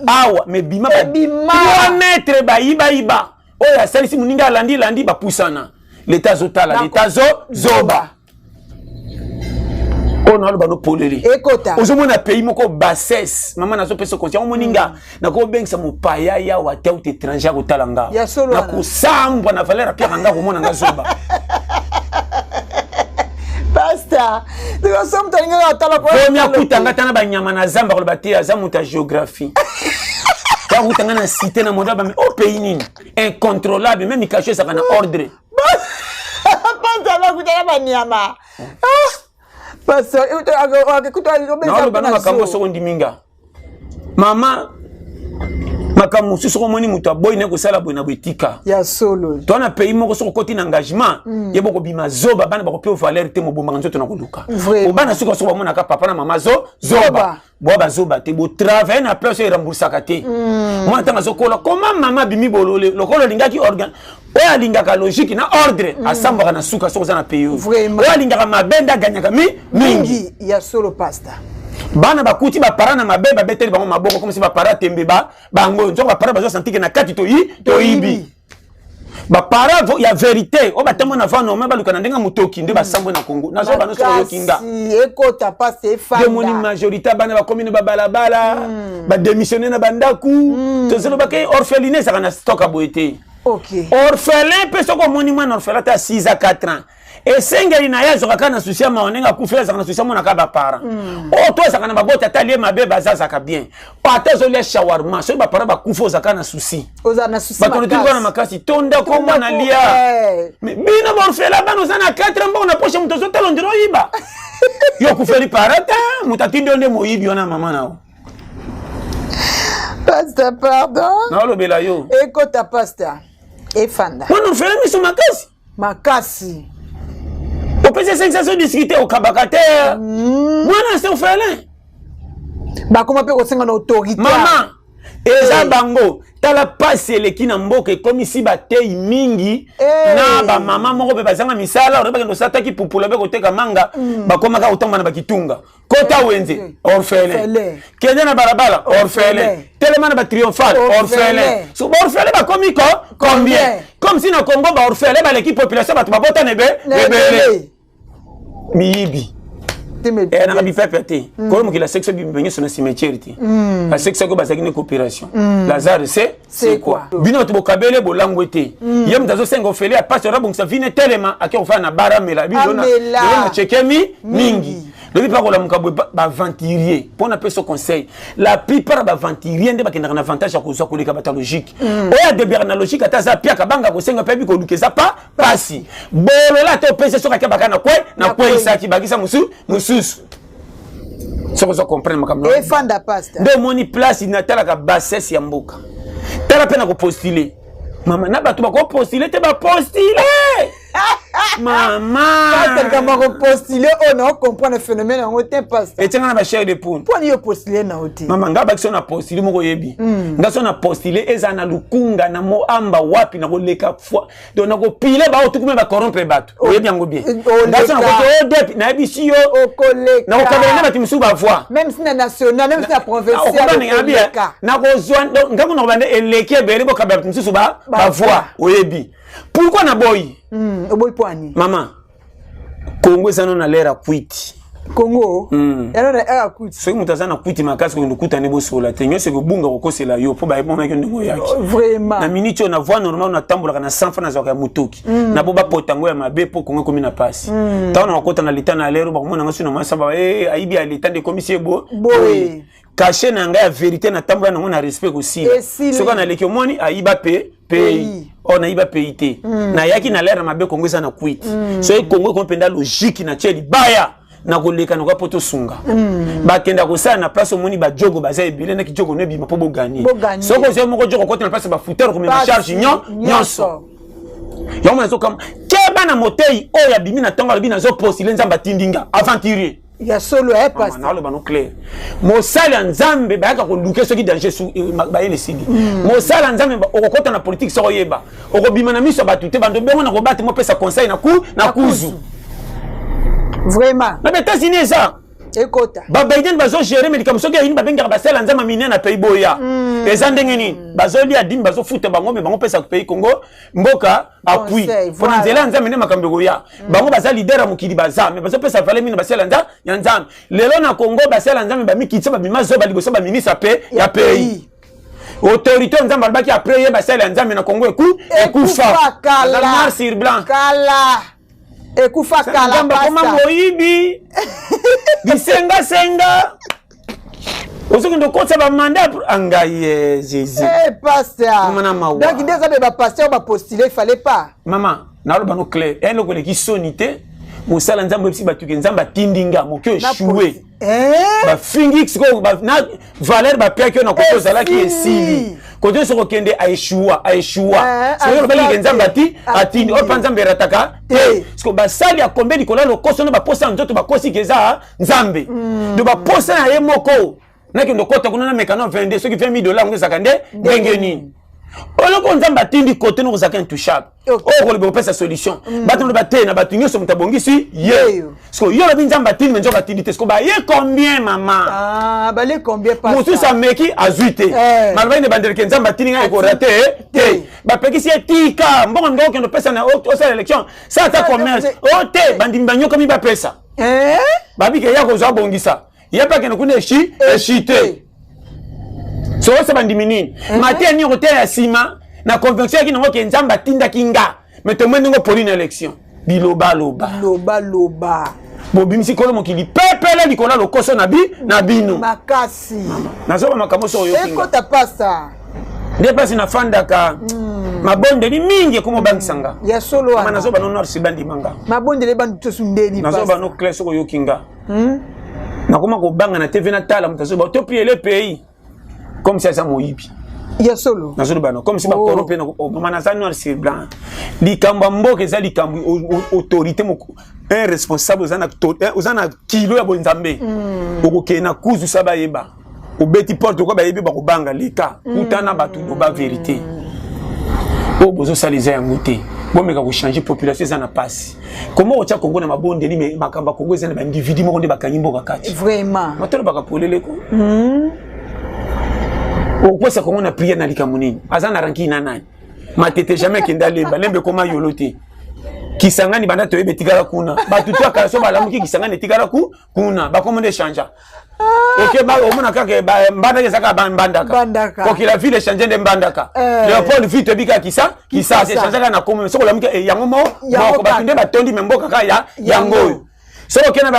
awa, me bima 3 mètre, bayibayiba. Oyo asalisi moninga, alandi landi, bapusana. Leta azotala, leta azozoba. Oyo naloba no polele, ozomona pays moko bassesse. Mama, nazopesa conseil yango. Moninga, nakobengisa mopaya yawa te, auta étranger, akotala nga, nakosambwa na valeur apiaka nga, komona nga zoba. Pasteur, so moto alingaka atala. Komi akutanga ta na banyama na zamba, koloba te aza moto ya géographie. Akutanga na cité na mondo bame o pays nini incontrôlable, même kasho ezalaka na ordre. Pasteur, akutana banyama. Pasteur, naoloba na makambo. Soko ndimi nga, mama, makambo mosusu, soki omoni moto aboyi naye kosala boye na boye, tika. Ya solo. To na pays moko, soki okoti na engagement, ye bokobima zoba, bana bakopia valeur te. Mobombaka nzoto na koluka obana. Soki soki bamonaka papa na mama zo zoba, bwa bazoba te, botravaille na place oyo eremboursaka te. Mwana ntango azokola, koma mama abimi bolole lokola olingaki organe. Oyo alingaka logique na ordre asambwaka na suka. Soki oza na pays oyo, oyo alingaka mabe nde aganyaka mingi. Ya solo, pasteur. Bana bakuti baparents na mabe, babeteli bango maboko comme si baparents tembe bango. Nzoko baparents bazosentir que na kati toyi toyibi. Baparents ya vérité oyo batambo na va normal, baluka na ndenge motoki nde basambwe na Congo. Nazoba nyonso, oyoki nga. Ekota pasi efanda. Omoni majorité ya bana bakomi na babalabala, badémissionne na bandako. Tozolobaka orphelinat ezalaka na stock ya boye te. Orphelin mpe, soki omoni mwana orphelin ata 6 a 4 ans, esengeli na ye azwaka kaka na souci ya mawa ndenge akufi. Azalaka na souci amonaka baparent oyo to azalaka na babota, ata alie mabe, baza azalaka bien. Ata azolia shawarma, soki baparent bakufi, ozalaka na souci. Bato lotuka na makasi, tonda komona lia. Bino baorphelin, bana oza na 4 mbongo na poche, moto ozotala ondire oyiba. Yo okufeli parent te, moto atindi yo nde moyibi wana, mama na yo. Pasteur, pardon. Naolobela yo. Ekota, pasteur, efanda. Mwana orphelin miso makasi. Makasi. Opesi 500, discute, okabaka te. Mwana se orphelin. Bakoma mpe kosenga na autorité. Mama, eza bango. Tala pasi eleki na mboka, ekomisi batei mingi na bamama moko mpe bazanga misala. Oyo bakende osataki pupula mpe koteka manga, bakomaka kotomba na bakitunga. Kota wenze, orphelin. Kende na balabala, orphelin. Telema na batriomphal, orphelin. So baorphelin bakomi ko combien? Comme si na Congo baorphelin baleki population, bato babota na ebele, miyibi nanga bipepe te. Kolo mokili asekisa bibimba nyonso na cimetière te. Asekisaki oyo bazalaki na coopération. Lazare c'est quoi? Bino bato bokabele bolangwe te. Ye moto azosenga ofele ya pasi, abongisa vine, telema, ake kofala na baramela lelo na chekemi mingi. Lobi mpa kolamuka boye, baaventurier. Mpo napesa conseil, la plupart ya baaventurier nde bakendaka na avantage ya kozwa koleka bato ya logique. Oyo adebiaka na logique, ata aza piaka, banga kosenga mpe abi koluka, eza pa pasi. Bolola ata opesi, soki ake baka na kwe nakweyisaki, bakisa mosusu. Soki oza comprendre makambo. Efanda, pasteur. Nde omoni place natalaka bassesse ya mboka. Tala mpe na kopostule, mama, na bato bakopostule te, bapostule, mama. Pasteur, likambo ya kopostule oyo, na ocomprendre phénomène yango te, pasteur. Etianga na bachair de poule. Mponi yo postule na yo te? Mama, nga baki so na postule moko, oyebi nga so na postule, eza na lukunga na moamba wapi na koleka fois. Donc nakopile bao tukumi bacorrompre bato, oyebi yango bien. Nga so nakoki odep, nayebisi yo, nakokabela nde bato mosusu bavoi. Même si na national, même si na provincial. Nakozwa ngango, nakobanda eleki ebele, bokabela bato mosusu bavoi. Oyebi pourquoi naboyi? Oboyi po ani? Mama, Kongo eza no na lere ya kwiti. Congo yana na era kuti. Soki moto aza na kuti makasi, kokende okuta nde bosola te, nyonso ekobunga, kokosela yo mpo bayemonaki ndenge oyaki. Oh, vraiment. Na minute oyo, na voie normale, natambolaka na 100 francs, nazwaka ya motoki na bo bapota yango ya mabe mpo Kongo ekomi na pasi. Ntango na kokota na leta na lero, bakomona nga so na mwasa ba ayibi ya leta nde ekomisi ye bo boye. Cachet na ngai ya vérité, natambola nango na respect, kosila. Esili. Soki naleki, omoni ayiba pe pays oyo, nayiba pays te, nayaki na lere mabe. Kongo eza na kwiti. Soki Kongo ekomi mpenza logique, na tie libaya na koleka nakoya mpo tosunga. Bakenda kosala na place, omoni bajogo baza ebele, naki jogo no ebima mpo boganye. Boganye. Soki ozwi moko jogo, okoti na place ya bafutere, komema Pasi, charge nyonso yango. Nazokama keba na motei oyo abimi na ntongo, alobi nazopostule, Nzambe atindi nga, aventurier. Ya solo eh, pasteur. Naloba no clair, mosali ya Nzambe bayaka koluke soki danger bayele esili. Mosali ya Nzambe, okokɔta na politike soki oyeba, okobima na miso ya bato te. Bando bengo na kobate, mopesa conseil na ku na kuzu. Vraiment. Na baÉtats-Unis eza ekota. Babiden bazogérer, me likambo soki ayini, babengaka basala ya Nzambe minene na pays boya. Eza ndenge nini bazolia dîme, bazofuta bango, me bango pesa pays Congo mboka appui. Conseil, mpona voilà. Nzela ya Nzambe nde makambo ekoya. Bango baza leader ya mokili, baza me bazopesa valeur mingi na basala ya Nzambe. Lelo na Congo, basala ya Nzambe bamikitisa, babima zoba liboso baministre pe ya pays, autorité oyo Nzambe alobaki après ye basala ya Nzambe na Congo ekufa. Ekufa kala. Noir sur blanc. Kala, ekufa kala. Nzambe akoma Pasteur. moyibi, bisengasenga, ozokende okotisa bamandat angai ye Jésus. Eh, pasteur. Mama na mawa. Donc nde eza be bapasteur bapostule, il fallait pas. Mama, naloba no clair, eloko eleki soni te, mosala Nzambe oyebisi bato ke Nzambe atindi nga moki oéchoué. Eh? Bafingi sikoyo na valeur bapiaki yo na kote ozalaki, esili. Kote nyonso kokende, aéchoua, aéchoua. Soki olobaki ke Nzambe ati atindi oyo, mpa Nzambe erataka te. Siko basali ya kombe likolo ya lokoso na baposa ya nzoto, bakosi ke eza Nzambe. Donc baposa na ye moko, nakende okota kuna na mekano 22, soki 20 000 dollar, yango ezalaka nde ndenge nini? Oloko Nzambe atindi kote noko ozalaka intouchable. Oyo koloba kopesa solution, bato loba te na bato nyonso, moto abongisi ye. Siko yo olobi Nzambe atindi, me nzoka atindi te. Siko baye combien, mama? Ah, bale combien, pasteur? Mosusu ameki, azwi te. Malobaki na bandeleke, Nzambe atindi ngai, ekorater te. Bapekisi ye, tika mbongo ndenge okende opesa na osala élection, sala ata commerce o te. Bandimi banyokami, bapesa. Eh? Babike ya kozwa, abongisa ye mpe akende kuna, eshi eshi te. Sokosa bandimi nini? Mateya nini okoteya ya nsima na convention yaki nango ke Nzambe atindaki nga? Me tomoi ndenge opoli na élection, bilobaloba. Loba loba. Bobimisi kolo mokili pepele likolo ya lokoso na na bino. Makasi. Nazoba makambo so oyoki nga. Ekota, pasteur. Nde mpasi nafandaka, mabondeli mingi ekoma obangisa nga. Ya solo Mama, wana. Nazoba no noir sur bandima nga. Mabondeli bandu tosu ndeni. Nazoba pasteur. no clair, soki oyoki nga, nakoma kobanga na TV, natala moto azoba topriele pays comme si aza moyibi. Ya solo. Nazoloba no comme si Oh. bakoro mpe mama, naza noir sur blanc. Likambo ya mboka eza likambo autorité moko, un responsable oza na oza na kilo ya bonzambe, okokende na kuzu sa bayeba, obeti porte okwa, bayebi, bakobanga leka kutana bato, loba vérité oyo bozosala eza yango te. Bomeka kochanger, population eza na pasi. Koma kotya Kongo na mabondeli, me makambo ya Kongo eza na baindividu moko nde bakangi mboka kati. Vraiment. Matolobaka polele ko okokwesa Kongo na prière na likambo nini? Aza na ranki na nani? Matete jamais akende alemba lembe, ekoma yolo te. Kisangani banda toyebi etikala kuna, bato to akala so balamuki, Kisangani etikala ku kuna, bakoma nde échange. Oke omona kaka Mbandaka eza kaka Mbandaka. Mbandaka. Kokila ville échange nde Mbandaka. Léopold ville toyebi kaka kisa Kisasa, échange kaka na komo. Soki olamuki, yango mo Yango moko bato kaka. Nde batondi, me mboka kaka ya yango oyo. Soki okende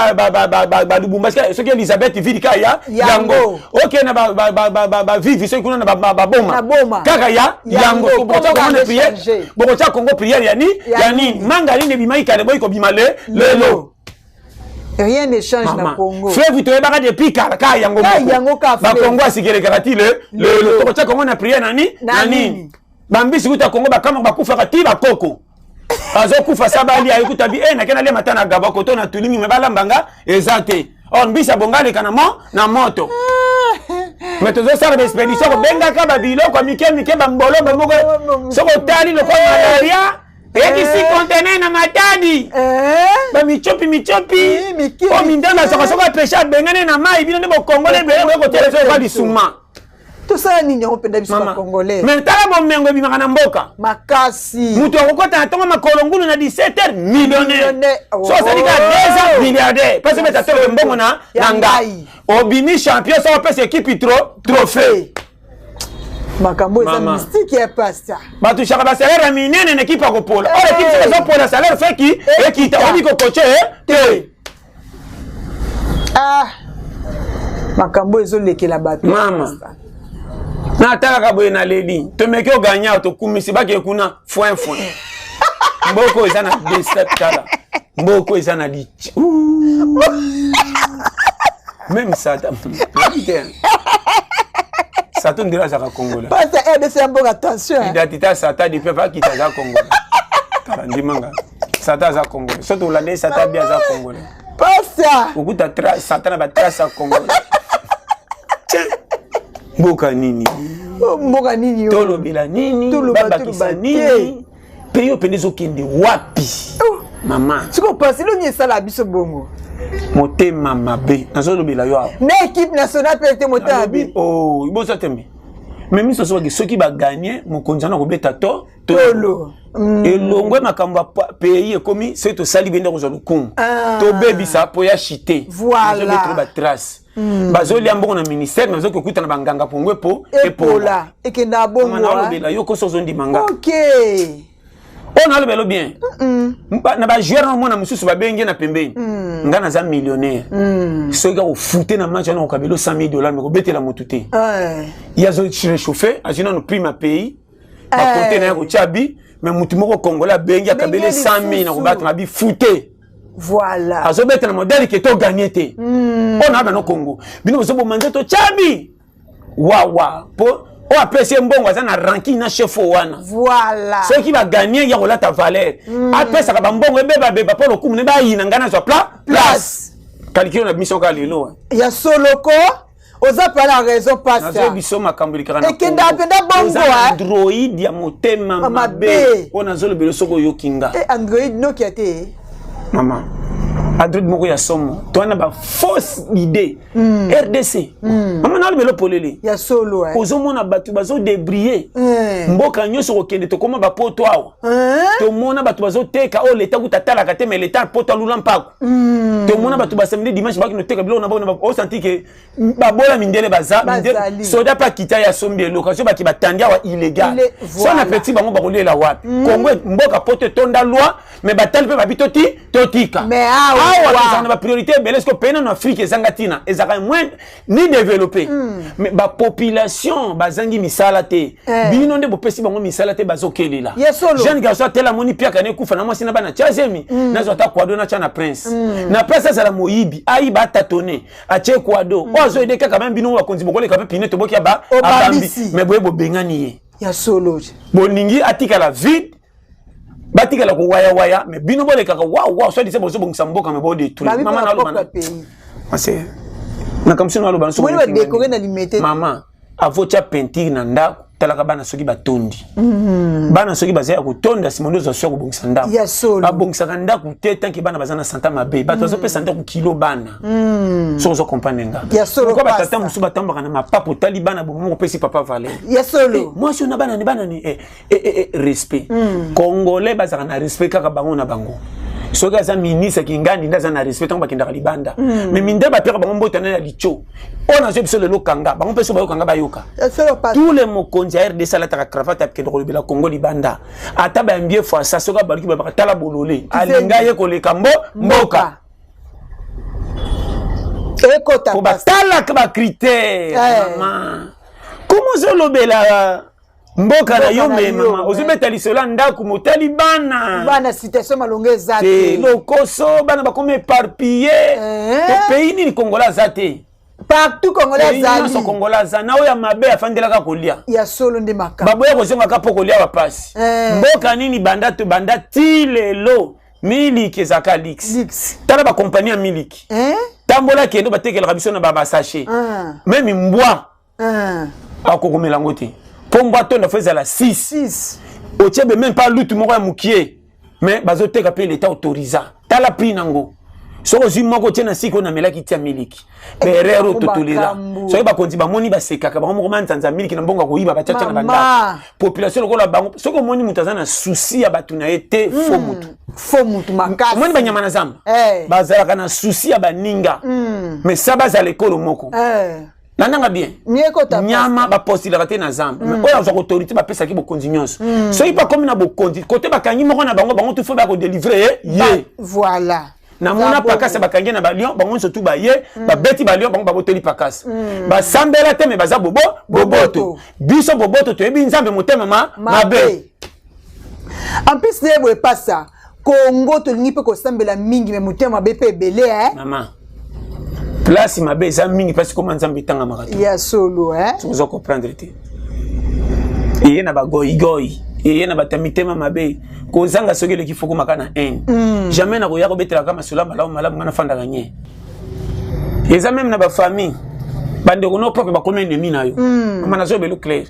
Balubumbashi, soki Elizabeth ville kaka ya Yango. yango. Okende bavivi, soki kuna na baboma. Na Boma. Kaka ya Yango. yango. Bokotya Kombo Kongo na kaka prière, échange. bokotya Kongo prière ya ni Ya ya nini? Manga nini ebimaki kale boyi kobima le lelo? Rien ne change na Mama, Congo. Fleuve toyebaka depuis kala kaka yango Kaka moko. yango kaka fleuve. Bakongo asikelekaka ti le lelo. Tokotya Kongo na prière na ni Na na nini? nini? Bambisi kuta Kongo bakamaka, bakufaka ti bakoko bazokufa sa balia ekuta bi e nake nalia mata na gaba koto na tulimi, me balambanga eza te. Or mbisi abonga aleka na mo na moto, me tozosala baexpédition kobengaka babiloko ya mike mike, bambolobo moko soki otali lokola malaria eyaki si conteneur na Matadi. Eh? Bamichopi michopi. Eh, mike, oyo mindele mike. bazwaka soki apeshe abengani na mai. Bino nde bokongole ebele, boye kotelesa oyo lisuma. Tosala nini yango mpenza biso bacongolais? Mais tala bomengo ebimaka na mboka. Makasi. Moto akokɔta na ntongo makolo ngulu na 17 heures, millionnaire. So osali kaka 2 ans, milliardaire. Mpasi obeta tolo mbongo na ngai, obimi champion. So opesa équipe trophée. Makambo eza mystique ya pasteur. Batushaka basalaire ya minene na équipe ya kopola. Oyo équipe soki ezopola, salaire feki ekita, oyebi kokoche te. Ah, makambo ezolekela bato. Mama, natalaka boye, naleli. Tomeki oganya, tokumisi, bake kuna foin foin. Mboko eza na destin. Tala, mboko eza na lici. Même sata te, sata ndelo azalaka congolais. Pasteur, RDC ya mboka, attention. Identité ya sata du peuple akita, aza congolais. Tala, ndimanga, sata aza congolais. So tolanda ye, sata bi aza congolais. Pasteur. Okuta sata na batrace ya congolais. Mboka nini? Mboka nini? Tolobela nini? Babakisa nini? Mpe yo mpenza ezokende wapi, mama? Sikoyo pasi longi esala biso bongo. Motema mabe, nazolobela yo awa. Na équipe nationale mpe te, motema mabe. Boza tembe. Me miso soki baganye, mokonzi wana akobeta to tolo. Elongwe makambo ya pays ekomi soki tosali bende kozwa lokumu, tobebisa mpo ya chite. Voilà. Batrace bazolia mbongo na ministère, mais bazoki kokutana banganga pongo epo. Epola ekenda bongo. Nalobela yo koso, ozondima nga. Ok. Oyo nalobela bien, na bajoueur na omona mosusu babengi na pembeni. Nga naza millionnaire, soki akofute na match wana, okabela 100 000 dollars, mais kobetela motu te. Ye azo réchauffe, azwi nano prime ya pays, bakote na ye kotia bi. Mais motu moko congolais abengi, akabeli 100 000 na kobata na bi fute. Voilà. Azobeta na modèle ke toganye te. Oyo na bano Congo, bino bozoboma nzoto, tyabi wawa mpo oyo apesi ye mbongo aza na rancune na chef oyo wana. Voilà. Soki baganye, ya kolata valeur, apesaka bambongo ebebabeba mpo lokumu ne bayina ngai nazwa place. Calcul na biso kaka lelo. Ya soloko, oza pa na raison, pasteur. Nazoyebi biso makambo elekaka na Ekendaka mpenza bongo. Android ya motema mabe oyo nazolobela, soki oyoki nga. Android Nokia te. Mama, android moko ya somo to wana, bafausse idée. RDC, mama, nalobela polele. Ya solo. Ozomona bato bazodébrouiller mboka nyonso kokende, tokóma bapoto awa, tomona bato bazoteka oyo leta kuta atalaka te, mais leta poto alula mpako. Tomona bato basamedi, dimanche bakende oteka biloko na bango, osanti ke babola mindele baza soda mpe akita ya sombi eloko azo baki batandi awa illégal. So na peti bango bakolela wapi? Kongo mboka poto etonda loi, mais batali mpe babi toti totika. Awa tozala na bapriorité ebele. Siko pays nano Afrique ezanga ntina, ezalaka moins ni développé, mais bapopulation bazangi misala te. Bino nde bopesi bango misala te, bazokelela. Jeune garçon atela, amoni piaka na ekufa na mwasi na bana, tia zemi, nazwa ata kwado, natya na prince na place, azala moyibi, ayiba, atatone, atie kwado oyo azoyede kaka. Meme bino bakonzi bokoleka mpe pine toboki ya abambi, mais boye bobengani ye. Ya solo. Bolingi atikala vide, batikala kowayawaya, mais bino bolekaka wawa, soit disant bozobongisa mboka, mais bodétruire. Mama, naloba nakambo sino, naloba mama, avotia peinture na ndako, talaka bana soki batondi. Bana soki baza ya kotonda, nsima nde ozwa so ya kobongisa ndako. Babongisaka ndako te tant que bana baza na santa mabe. Bato bazopesa ndako kilo bana. Soki ozo comprendre nga, pourquoi batata mosusu batambaka na mapapa, otali bana bomo, opesi papa valeur? Mwasi oyo na bana ni bana ni respect. Congolais bazalaka na respect kaka bango na bango. Soki aza ministre kingandi nde aza na respect ntango bakendaka libanda, mais minde bapiaka bango mbota na ya litio. Oyo nazwi biso lelo, kanga bango mpe so bayokanga, bayoka. Tous les mokonzi ya RDC alataka cravate, akende kolobela Congo libanda, ata bayambi ye fasa, soki abaluki, babaka tala bolole, alinga ye koleka mbo mboka. Ekota. Po batalaka bacritère. Mama, komo ozolobela mboka na yo, me mama ozobeta lisolo ya ndako, motali bana. Bana, situation malongo eza te. Lokoso, bana bakomi éparpillé. To pays nini Kongola aza te? Partout congolais azali. Nyonso Kongola aza na oyo ya mabe, afandelaka kolia. Ya solo nde makambo. Baboya kozongaka mpo kolia bapasi. Mboka nini banda to banda ti lelo miliki ezalaka lix? Tala bakompagnie ya miliki, tambola, kende batekelaka biso na basachet. Même mbwa akokomela yango te, mpo mbwa tonda fo ezala 6, otie be même pas lutu moko ya mokie, mais bazoteka mpe, l'état autorisa. Tala prix nango. Soki ozwi moko otie na siki oyo namelaki, tia miliki. Baerreur oyo totolera, soki bakonzi bamoni, basekaka bango moko. Manzanza miliki na mbongo ya koyiba, batiatia na bandako. Population lokola bango, soki omoni moto aza na souci ya bato na ye te, faux motu. Faux mutu makasi. Omoni banyama na zamba, bazalaka na souci ya baninga, mais sa bazala ekolo moko. Landanga bien, nyama bapostilaka te na zamba. Mais oyo azwaka autorité, bapesaki bokonzi nyonso. Soki bakomi na bokonzi, kote bakangi moko na bango, bango tu fo bakodelivre ye ye. Voilà. Namona pakasa bakangi na balion, bango nyonso tu baye, babeti balion, bango babotoli pakasa. Basambela te, me baza bobo boboto. Biso boboto toyebi Nzambe, motema mabe. En plus nde boye pasa Kongo, tolingi mpe kosambela mingi, me motema mabe mpe ebele, eh? Mama, place mabe eza mingi, mpasi koma Nzambe etangamaka te. Ya solo, eh? Soki oza comprendre te, eye na bagoigoi, eye na bato ya mitema mabe. Kozanga soki eleki, fo komaka na haine. Jamais nakoya kobetelaka masolo ya malamu malamu. Nga nafandaka nye, eza même na bafamille, bandeko no propre bakomi ennemi na yo. Mama, nazoyebelo clair,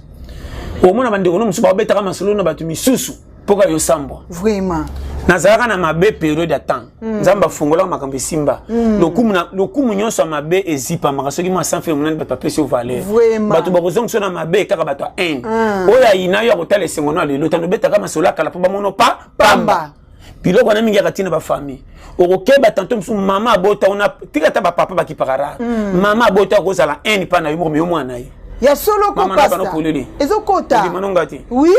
omona bandeko no mosusu babetaka masolo na bato misusu mpoka yo sambwa. Vraiment. Nazalaka na mabe période ya temps. Nzambe afungolaka makambo, esimba. Lokumu nyonso ya mabe ezipamaka soki mwa sanfe monani, bato bapesi yo valeur. Bato bakozongisa na mabe kaka bato ya haine. Oyo ayina yo, akotala esengo no ya lelo. Tando obetaka masolo ya kala mpo bamono pa pamba. Biloko wana mingi yaka ntina bafamille. Okokeba tanto mosusu mama abota ona tika, ata bapapa bakipaka rare. Mama abota akozala haine mpa na yo moko, me yo mwana ye. Ya solo ko, pasta, ezokota. Ondima te? Oui,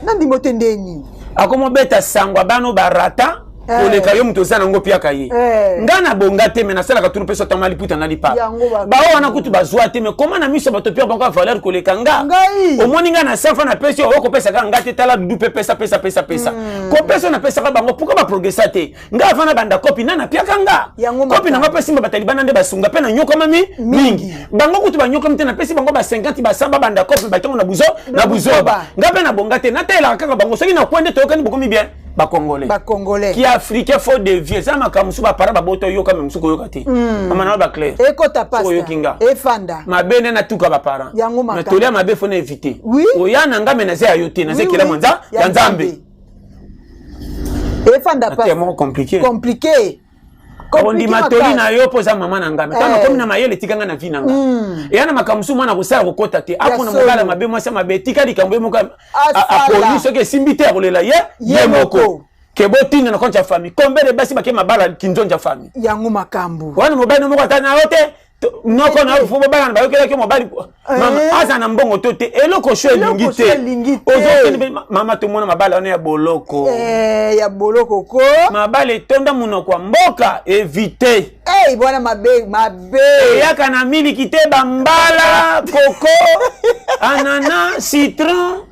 nandimo te, ndeni. Akomobeta sango abano barata koleka yo moto oza nango, piaka ye. Nga na bonga te, me nasalaka tunu mpe sotama liputa na lipapa. Bao wana kutu bazwa te, me koma na miso ya bato pia bango ya valeur koleka nga. Omoni nga na safa, napesi yo, okopesaka nga te. Tala dudu mpe pesa, pesa, pesa, pesa. Kopesa napesaka bango, pourquoi baprogressa te? Nga avant na banda kopi na napiaka nga kopi nanga mpe simba batalibana nde basunga mpe nanyokamami mingi. Bango kutu banyokami te, napesi bango ba 50, ba babanda kopi batango na buzo na buzoba. Nga mpe nabonga te, nateyelaka kaka bango. Soki nakwe nde toyokani, bokomi bien bacongolais. Bacongolais. Ki africain faut dévier, eza makambo mosusu bapara babota, oyoka, me mosusu koyoka te. Mama na baclair. Ekota, pasta. Oyoki nga? Efanda. Mabe nde natuka baparent. Yango makambo. Mais tolia mabe, faut na éviter. Oui. Oya na nga, me naza ya yo te, naza ekela mwanza ya Nzambe. Efanda. Pasta moko compliqué. Compliqué. Ondima toli na yo mpo oza mama na ngai. Ntango nakomi na mayele, etika ngai na vie na ngai. Eya na makambo mosusu mwana kosala, kokɔta te. Apona mobala mabe, mwasi ya mabe, etika likambo ye moko aponi. Soki esimbi te, akolela ye ye moko. Ke botinda na compte ya famille, combien de basi bake mabala kinzonzi ya famille? Yango makambo. Wana mobali moko ata na yo te, noko na yo fo bobala, bayokelaki mobali. Mama aza na mbongo to te, eloko so elingi te, ozokende. Mama, tomona mabala wana ya boloko. Ya boloko ko. Mabala etonda monoko ya mboka, évite. Hey, bwana, mabe mabe. Eyaka na miliki te, bambala koko, anana, citron.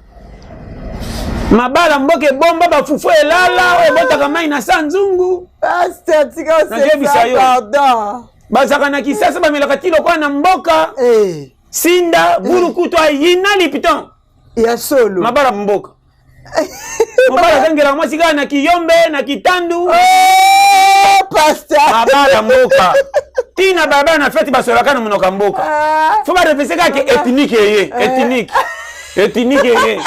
Mabala mboka ebomba bafufu elala, oyo ebotaka mai na sa nzungu. Pasteur, yo. Pardon. Bazalaka na Kisasa, bamelaka ti lokola na mboka. Sinda burukutu ayina Lipton. Ya solo. Mabala mboka, mobali azangelaka mwasi kaka na kiyombe na kitandu. Oh, pasteur. Mabala mboka, ntina baba na feti, basolaka na monoko ya mboka. Fo barefese kaka ethnique eye, ethnique, ethnique eye.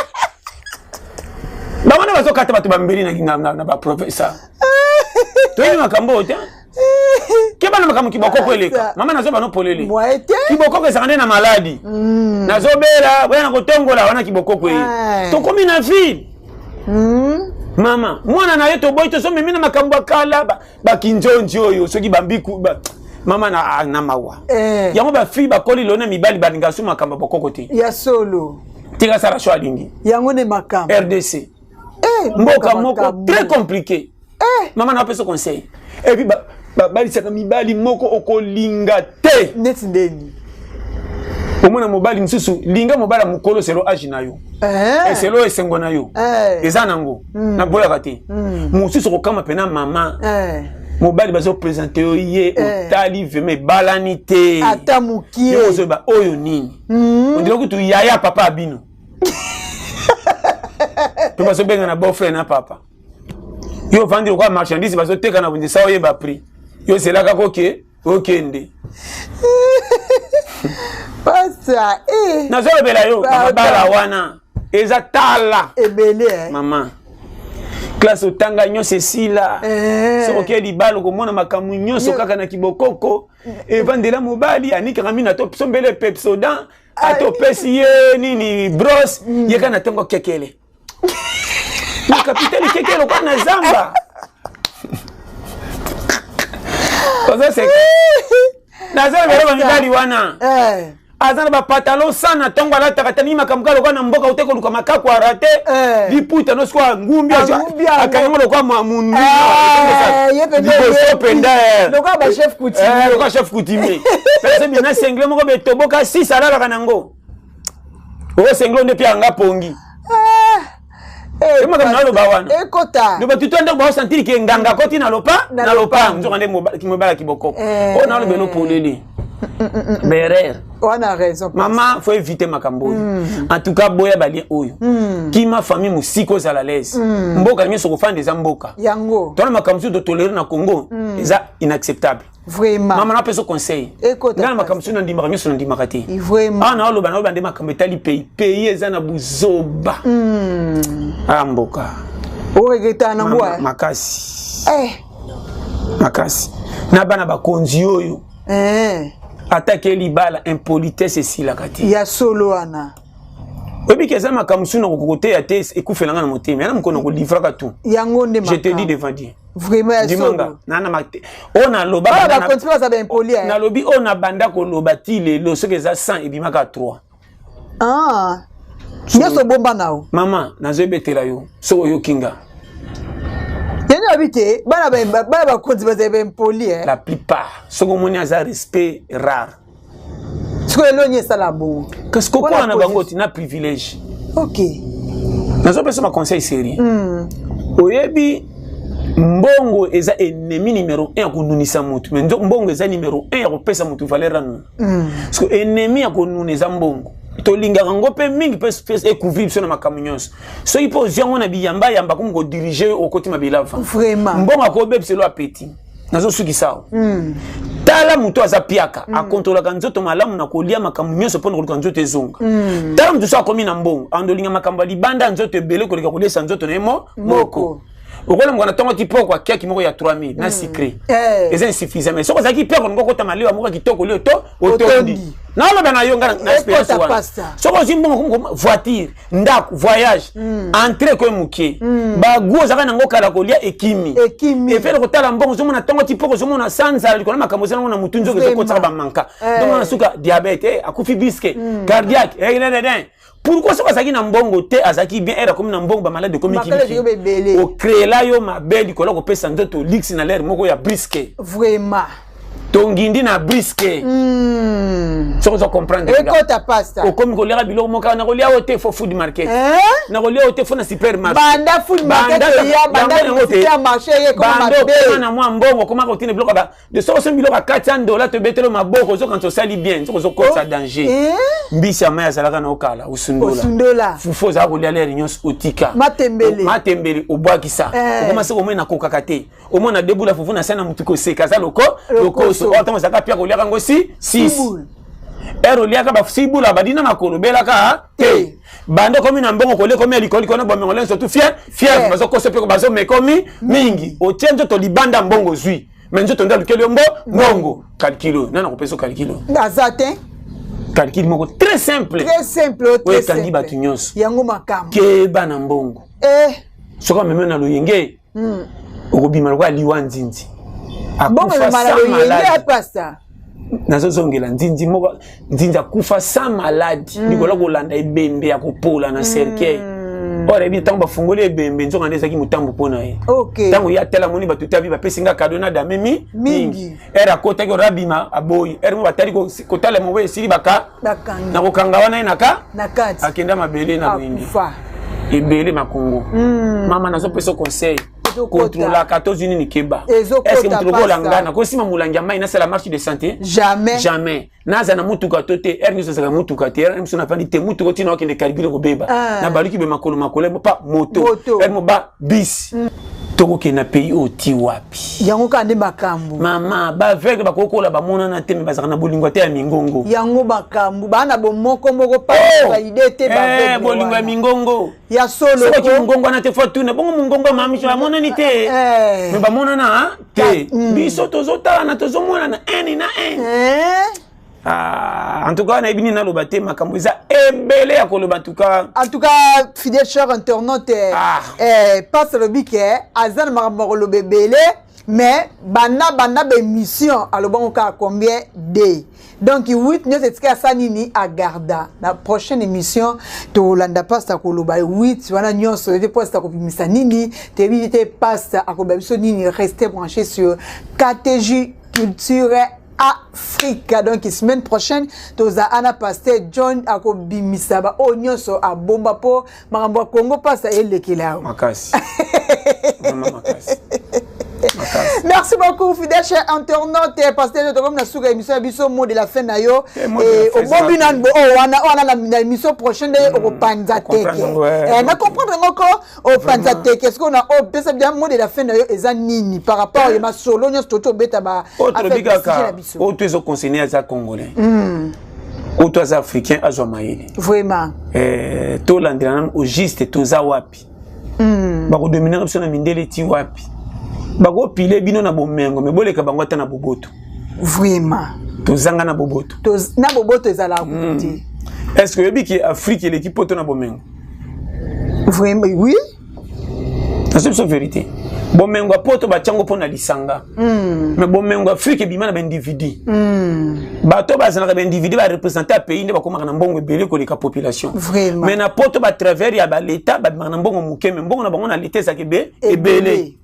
Bango nde bazokata bato bambeli na baprofesseur. Toyebi makambo oyo te. Keba na makambo kibokoko eleka. Mama, nazoba no polele. Kibokoko ezalaka nde na maladi. Nazobela boya na kotongola wana, kibokoko eye. Tokomi na ville, mama, mwana na ye toboyi, tozomemi na makambo ya kala, bakinzonzi oyo soki bambiku. Mama, na mawa. Yango bafille bakoli lelo na mibali balingaka so makambo ya bokoko te. Ya solo. Tika sala so alingi. Yango nde makambo. RDC, mboka moko très compliqué. Mama, na apesa conseil. Et puis babalisaka mibali moko okolinga te. Neti ndeni? Omona mobali mosusu, linga mobali ya mokolo selon âge na yo, eselo esengo na yo eza nango. Naboyaka te. Mosusu okokama mpena, mama, mobali bazoprésente yo ye, otali vraiment ebalani te. Ata mokie. Ozoyeba oyo nini, ondira kutu yaya papa abino mpe bazobenga na beau-frère na papa. Yo ovandi lokola marchandise bazoteka na bundisa, oyeba prix, yo ozelaka koke okende. Pasta, eh. Nazolobela yo, mabala wana eza tala. Ebele. Mama. Classe otanga nyonso esila. Soki okei libala, okomona makambo nyonso kaka na kibokoko. Evandela mobali anikaka mina to sombele Pepsodent, ata opesi ye nini, brosse, ye kaka na ntongo kekele na kapitali, kekele lokola na zamba. Oza seka, naza na biloko. Mibali wana aza na bapantalon sa na ntongo, alataka tani makambo kaka lokola na mboka ute koluka makaku arate liputa no sikoyo ngumbi akangi yango lokola mundu liboso mpenza. Lokola bachef coutumier. Lokola chef coutumier. Pese bina sengle moko betoboka 6, alalaka nango oyo sengle nde mpe yanga pongi. Makambo naloba wana. Ekota. Do bato to ndeko baosantiri ke nganga akoti na lopa na lopango, nzoka nde mobalaki bokoko oyo naloba eno polele berere. Wana raison. Mama, faut éviter makambo oyo. En tout cas, boya balien oyo, kima famille mosika, ozala l'aise. Mboka nyonso kofanda eza mboka. Yango. Tona makambo mosusu totolere na Congo eza inacceptable. Vraiment. Mama, napesa conseil. Ekota. Nga na makambo mosusu nandimaka, nyonso nandimaka te. Vraiment. Awa naoloba, naoloba nde makambo etali pays. Pays eza na buzoba. A mboka. Oregretter nango. Mama, makasi. Makasi na bana bakonzi oyo. Atake libala, impolitesse esilaka te. Ya solo wana. Oyebi ke eza makambo mosusu na kokoteya te, ekufelanga na motema yana mokolo na kolivraka tout. Yango nde. Je te dis devant Dieu. Vraiment, ya ndimanga solo. Na mate oyo naloba. Bana bakonzi baza baimpoli. Nalobi oyo nabanda koloba ti lelo, soki eza 100, ebimaka 3. Ah, nyonso obomba na yo. Mama, nazoyebetela yo soki oyoki nga. Yango abi te, bana bakonzi bazali baimpoli. La plupart, soki omoni aza respect rare. Sikoyo eloni esala bongo? Kasi kokola na bango ti na privilège. Nazopesa baconseil sérieux. Oyebi, mbongo eza ennemi numéro 1 ya konunisa motu, mais mbongo eza numéro 1 ya kopesa motu valeur ya nuna. Parce que ennemi ya konuna eza mbongo. Tolingaka yango mpe mingi mpe ecouvrir biso na makambo nyonso. Soki mpe ozwi yango na biyamba yamba, komi kodirige, okoti mabelava. Mbongo akobebiselo apeti. Nazosukisa awa. Tala, moto aza piaka, akontrolaka nzoto malamu na kolia makambo nyonso mpona koluka nzoto ezonga. Tala, moto so akomi na mbongo, andolinga makambo ya libanda ya nzoto ebele koleka koliesa nzoto na ye moko. Okolamuka na ntongo ti poko, akiaki moko ya 3000 na sucré eza insuffisant. Mais soki ozalaki piaka, olingi okota malewa moko ya kitoko, lio to otondi. Naloba na yo nga na expérience wana, soki ozwi mbongo, voiture, ndako, voyage, entrée ekoyi moke, bagu ozalaka nango kala kolia ekimi. Ekimi. Efele kotala mbongo, ozomona ntongo ti poko, ozomona sanzala likolo makambo eza nango na motu, nzoka ezokotisaka bamanka. Donc na suka diabète, akufi biske cardiaque, nenenen. Pourquoi? Soki azalaki na mbongo te, azalaki bien. Ere akomi na mbongo, bamalade ekomi. Makaladi ekomi ebele. Ocréela yo mabe likolo ya kopesa nzoto luxe na lere moko ya brusque. Tongindi na brusque. Soki oza comprendre. Ekota, pasta. Okomi koliaka biloko moko kaka, nakolia oyo te, fo food market. Nakolia oyo te, fo na supermarché. Banda food market eya, banda supermarché ye ekoma banda mabe. Okoma na mwa mbongo, okomaka kotina biloko de soki osombi biloko ya 400 dola, tobeteli maboko, ozokanisa osali bien, soki ozokotisa danger. Mbisi ya mai azalaka na okala, osundola. Osundola. Fufu ozala kolia lere nyonso, otika. Matembele. Matembele obwakisa. Okoma soki omoi nakokaka te, omona debula fufu na se na motu koseka, aza loko lokoso. Oyo ntango ozalaka pia koliaka yango si 6 ere, oliaka basibula badina makolo belaka te. Banda okomi na mbongo, kolia ekomi ya likolo likolo na bomengo lenso tu fier fier, bazokosa mpe bazomekomi mingi. Otie nzoto libanda, mbongo ozwi, mais nzoto nde alukeli yo mbongo. Calcul oyo nani akopesa calcul oyo? Aza te. Calcul moko très simple. Très simple oyo. Oyo très ekangi simple. Bato nyonso. Yango makambo. Keba na mbongo. Soki amemi na loyenge, okobima lokola liwa nzinzi. Mbongo Akufa emema na sans loyenge. maladi. Pasta. Nazozongela nzinzi moko, nzinzi akufa sans maladi likolo kolanda ebembe ya kopola na cercueil. Oyo ayebi ntango bafungoli ebembe, nzoka nde ezalaki motambo mpo na ye. Ntango ye atala, amoni bato tabi bapesi nga kado na dame mi Mingi. Ere akotaki ora abima, aboyi. Ere mo batali kotala mobo esili baka bakangi. Na kokanga wana ye naka na kati. Akenda mabele na loyenge. Akufa. Ebele makongo. Mama, nazopesa conseil. Ezokota. Kontrolaka tozwi nini, keba. Ezokota, Est-ce moto lokola pasta. nga nakosima molangi ya mai, nasala marche de santé? Jamais. Jamais. Naza na mutuka to te, ere nyonso ezalaka mutuka te. Ere mosusu nafandi te, mutuka otina okende calcul kobeba. Na baluki be makolo makolo pa moto. Moto. Ere mo ba bis. Tokokende na pays oyo ti wapi? Yango kaka nde makambo. Mama, baaveugle bakokola bamonana te, me bazalaka na bolingo te ya mingongo. Yango makambo, baa na bomoko moko pavalide te. Oh! Bolingo ya mingongo. Ya solo. Soki mongongo wana te, fo tuna bongo mongongo ya mamiso amonani te, me bamonana te. Biso tozotalana, tozomonana ene na ene. Ah, en tout cas nayebi nini naloba te, makambo eza ebele ya koloba, en tout cas. En tout cas, fidèle cher internaute, ah. Passe alobi ke aza na makambo ya koloba ebele, mais banda banda baémission alobango kaka combien de, donc 8 nyonso etika asa nini agarda na prochaine émission. Tolanda pasta koloba 8 wana nyonso ete pasta akobimisa nini, toyebi te pasta akoloba biso nini. Restez branché sur KTJ Culture Afrique. Donc semaine prochaine toza ana pasteur John akobimisa ba oyo nyonso abomba mpo makambo ya Congo pasta elekela awa makasi. Makasi. Merci beaucoup, fidèle cher internaute. Pasteur, tokomi na suka émission ya biso. Mot de la fin na yo, obombi nani bo oyo wana wana na émission prochaine nde okopanza teke na comprendre ngo ko opanza teke. Sikoyo na opesa bien, mot de la fin na yo eza nini par rapport ya masolo nyonso toti obeta ba Oyo tolobi kaka, oyo to ezoconcerner aza Congolais, oyo to aza Africain, azwa mayele. Vraiment. Tolandela nanu au juste toza wapi. Bakodominaka biso na mindele ti wapi? Bakopile bino na bomengo, me boleka bango ata na boboto. Vraiment. Tozanga na boboto. Na boboto ezalaka kutu te. Est ce que oyebi ke Afrique eleki poto na bomengo? Vraiment, oui. Nazo biso vérité, bomengo ya poto batiango mpo na lisanga, mais bomengo Afrique ebima na baindividu. Bato bazalaka baindividu bareprésente ya pays nde bakomaka na mbongo ebele koleka population. Mais na poto, batravers ya baleta, babimaka na mbongo moke, mais mbongo na bango na leta ezalaka ebele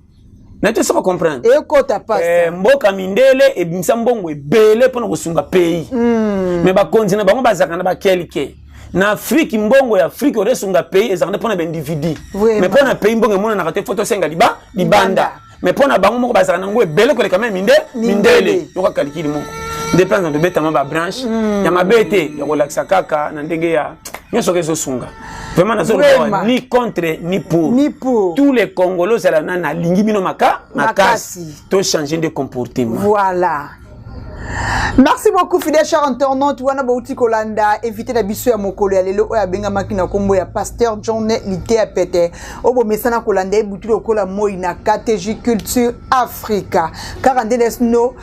na te. Soka comprendre. Ekota pasi. Mboka mindele ebimisa mbongo ebele mpona kosunga pays, mais bakonzi na bango bazalaka na bakelke. Na Afrique, mbongo ya Afrique oyo esunga pays ezalaka nde mpona baindividu, mais mpona pays mbongo emonanaka te, fo tosenga libanda. Mais mpo na bango moko bazalaka nango ebele koleka me mindele. Yoka kalikili moko nde mpenza tobetama babranche ya mabe te, ya kolakisa kaka na ndenge ya nyonso ezosunga. Vraiment, nazoloba ni contre ni pour. Ni pour. Tous les Congolais ozala na nalingi bino maka makasi, tochange de comportement. Voilà. Merci beaucoup, fidèle cher internaute. Wana bauti kolanda invité na biso ya mokolo ya lelo oyo abengamaki na kombo ya pasteur John Litea Pete. Oyo bomesana kolanda ye butu lokola moi na KTJ Culture Africa. Kaka nde no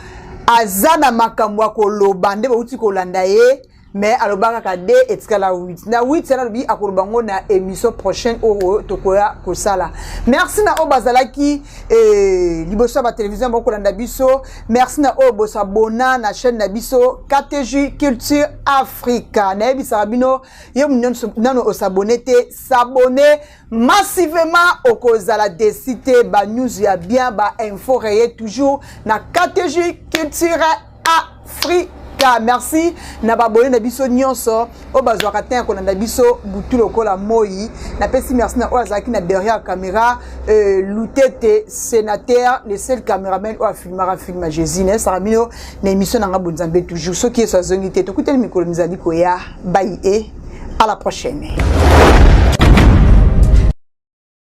aza na makambo ya koloba nde bauti kolanda ye, mais aloba kaka de etikala 8 na 8 wana, alobi akoloba ngo na émission prochaine oyo tokoya kosala. Merci na oyo bazalaki liboso ya batelevizio bakolanda biso. Merci na oyo bosabona na chaîne na biso KTJ Culture Africa. Nayebisaka bino, yo nano osabone te, s'abonner massivement, okozala déçu te. Banews ya bien, bainfo réel, toujours na KTJ Culture Africa. Merci na babone na biso nyonso oyo bazwaka te ya kolanda biso butu lokola moi. Napesi merci na oyo azalaki na derrière caméra, Lutete Sénateur, le seul caméraman oyo afilmaka film ya Jésus. Nayesaka bino na émission na nga bonzambe toujours. Soki Yesu azongi te, tokutani mikolo mizali koya. Bai e à la prochaine.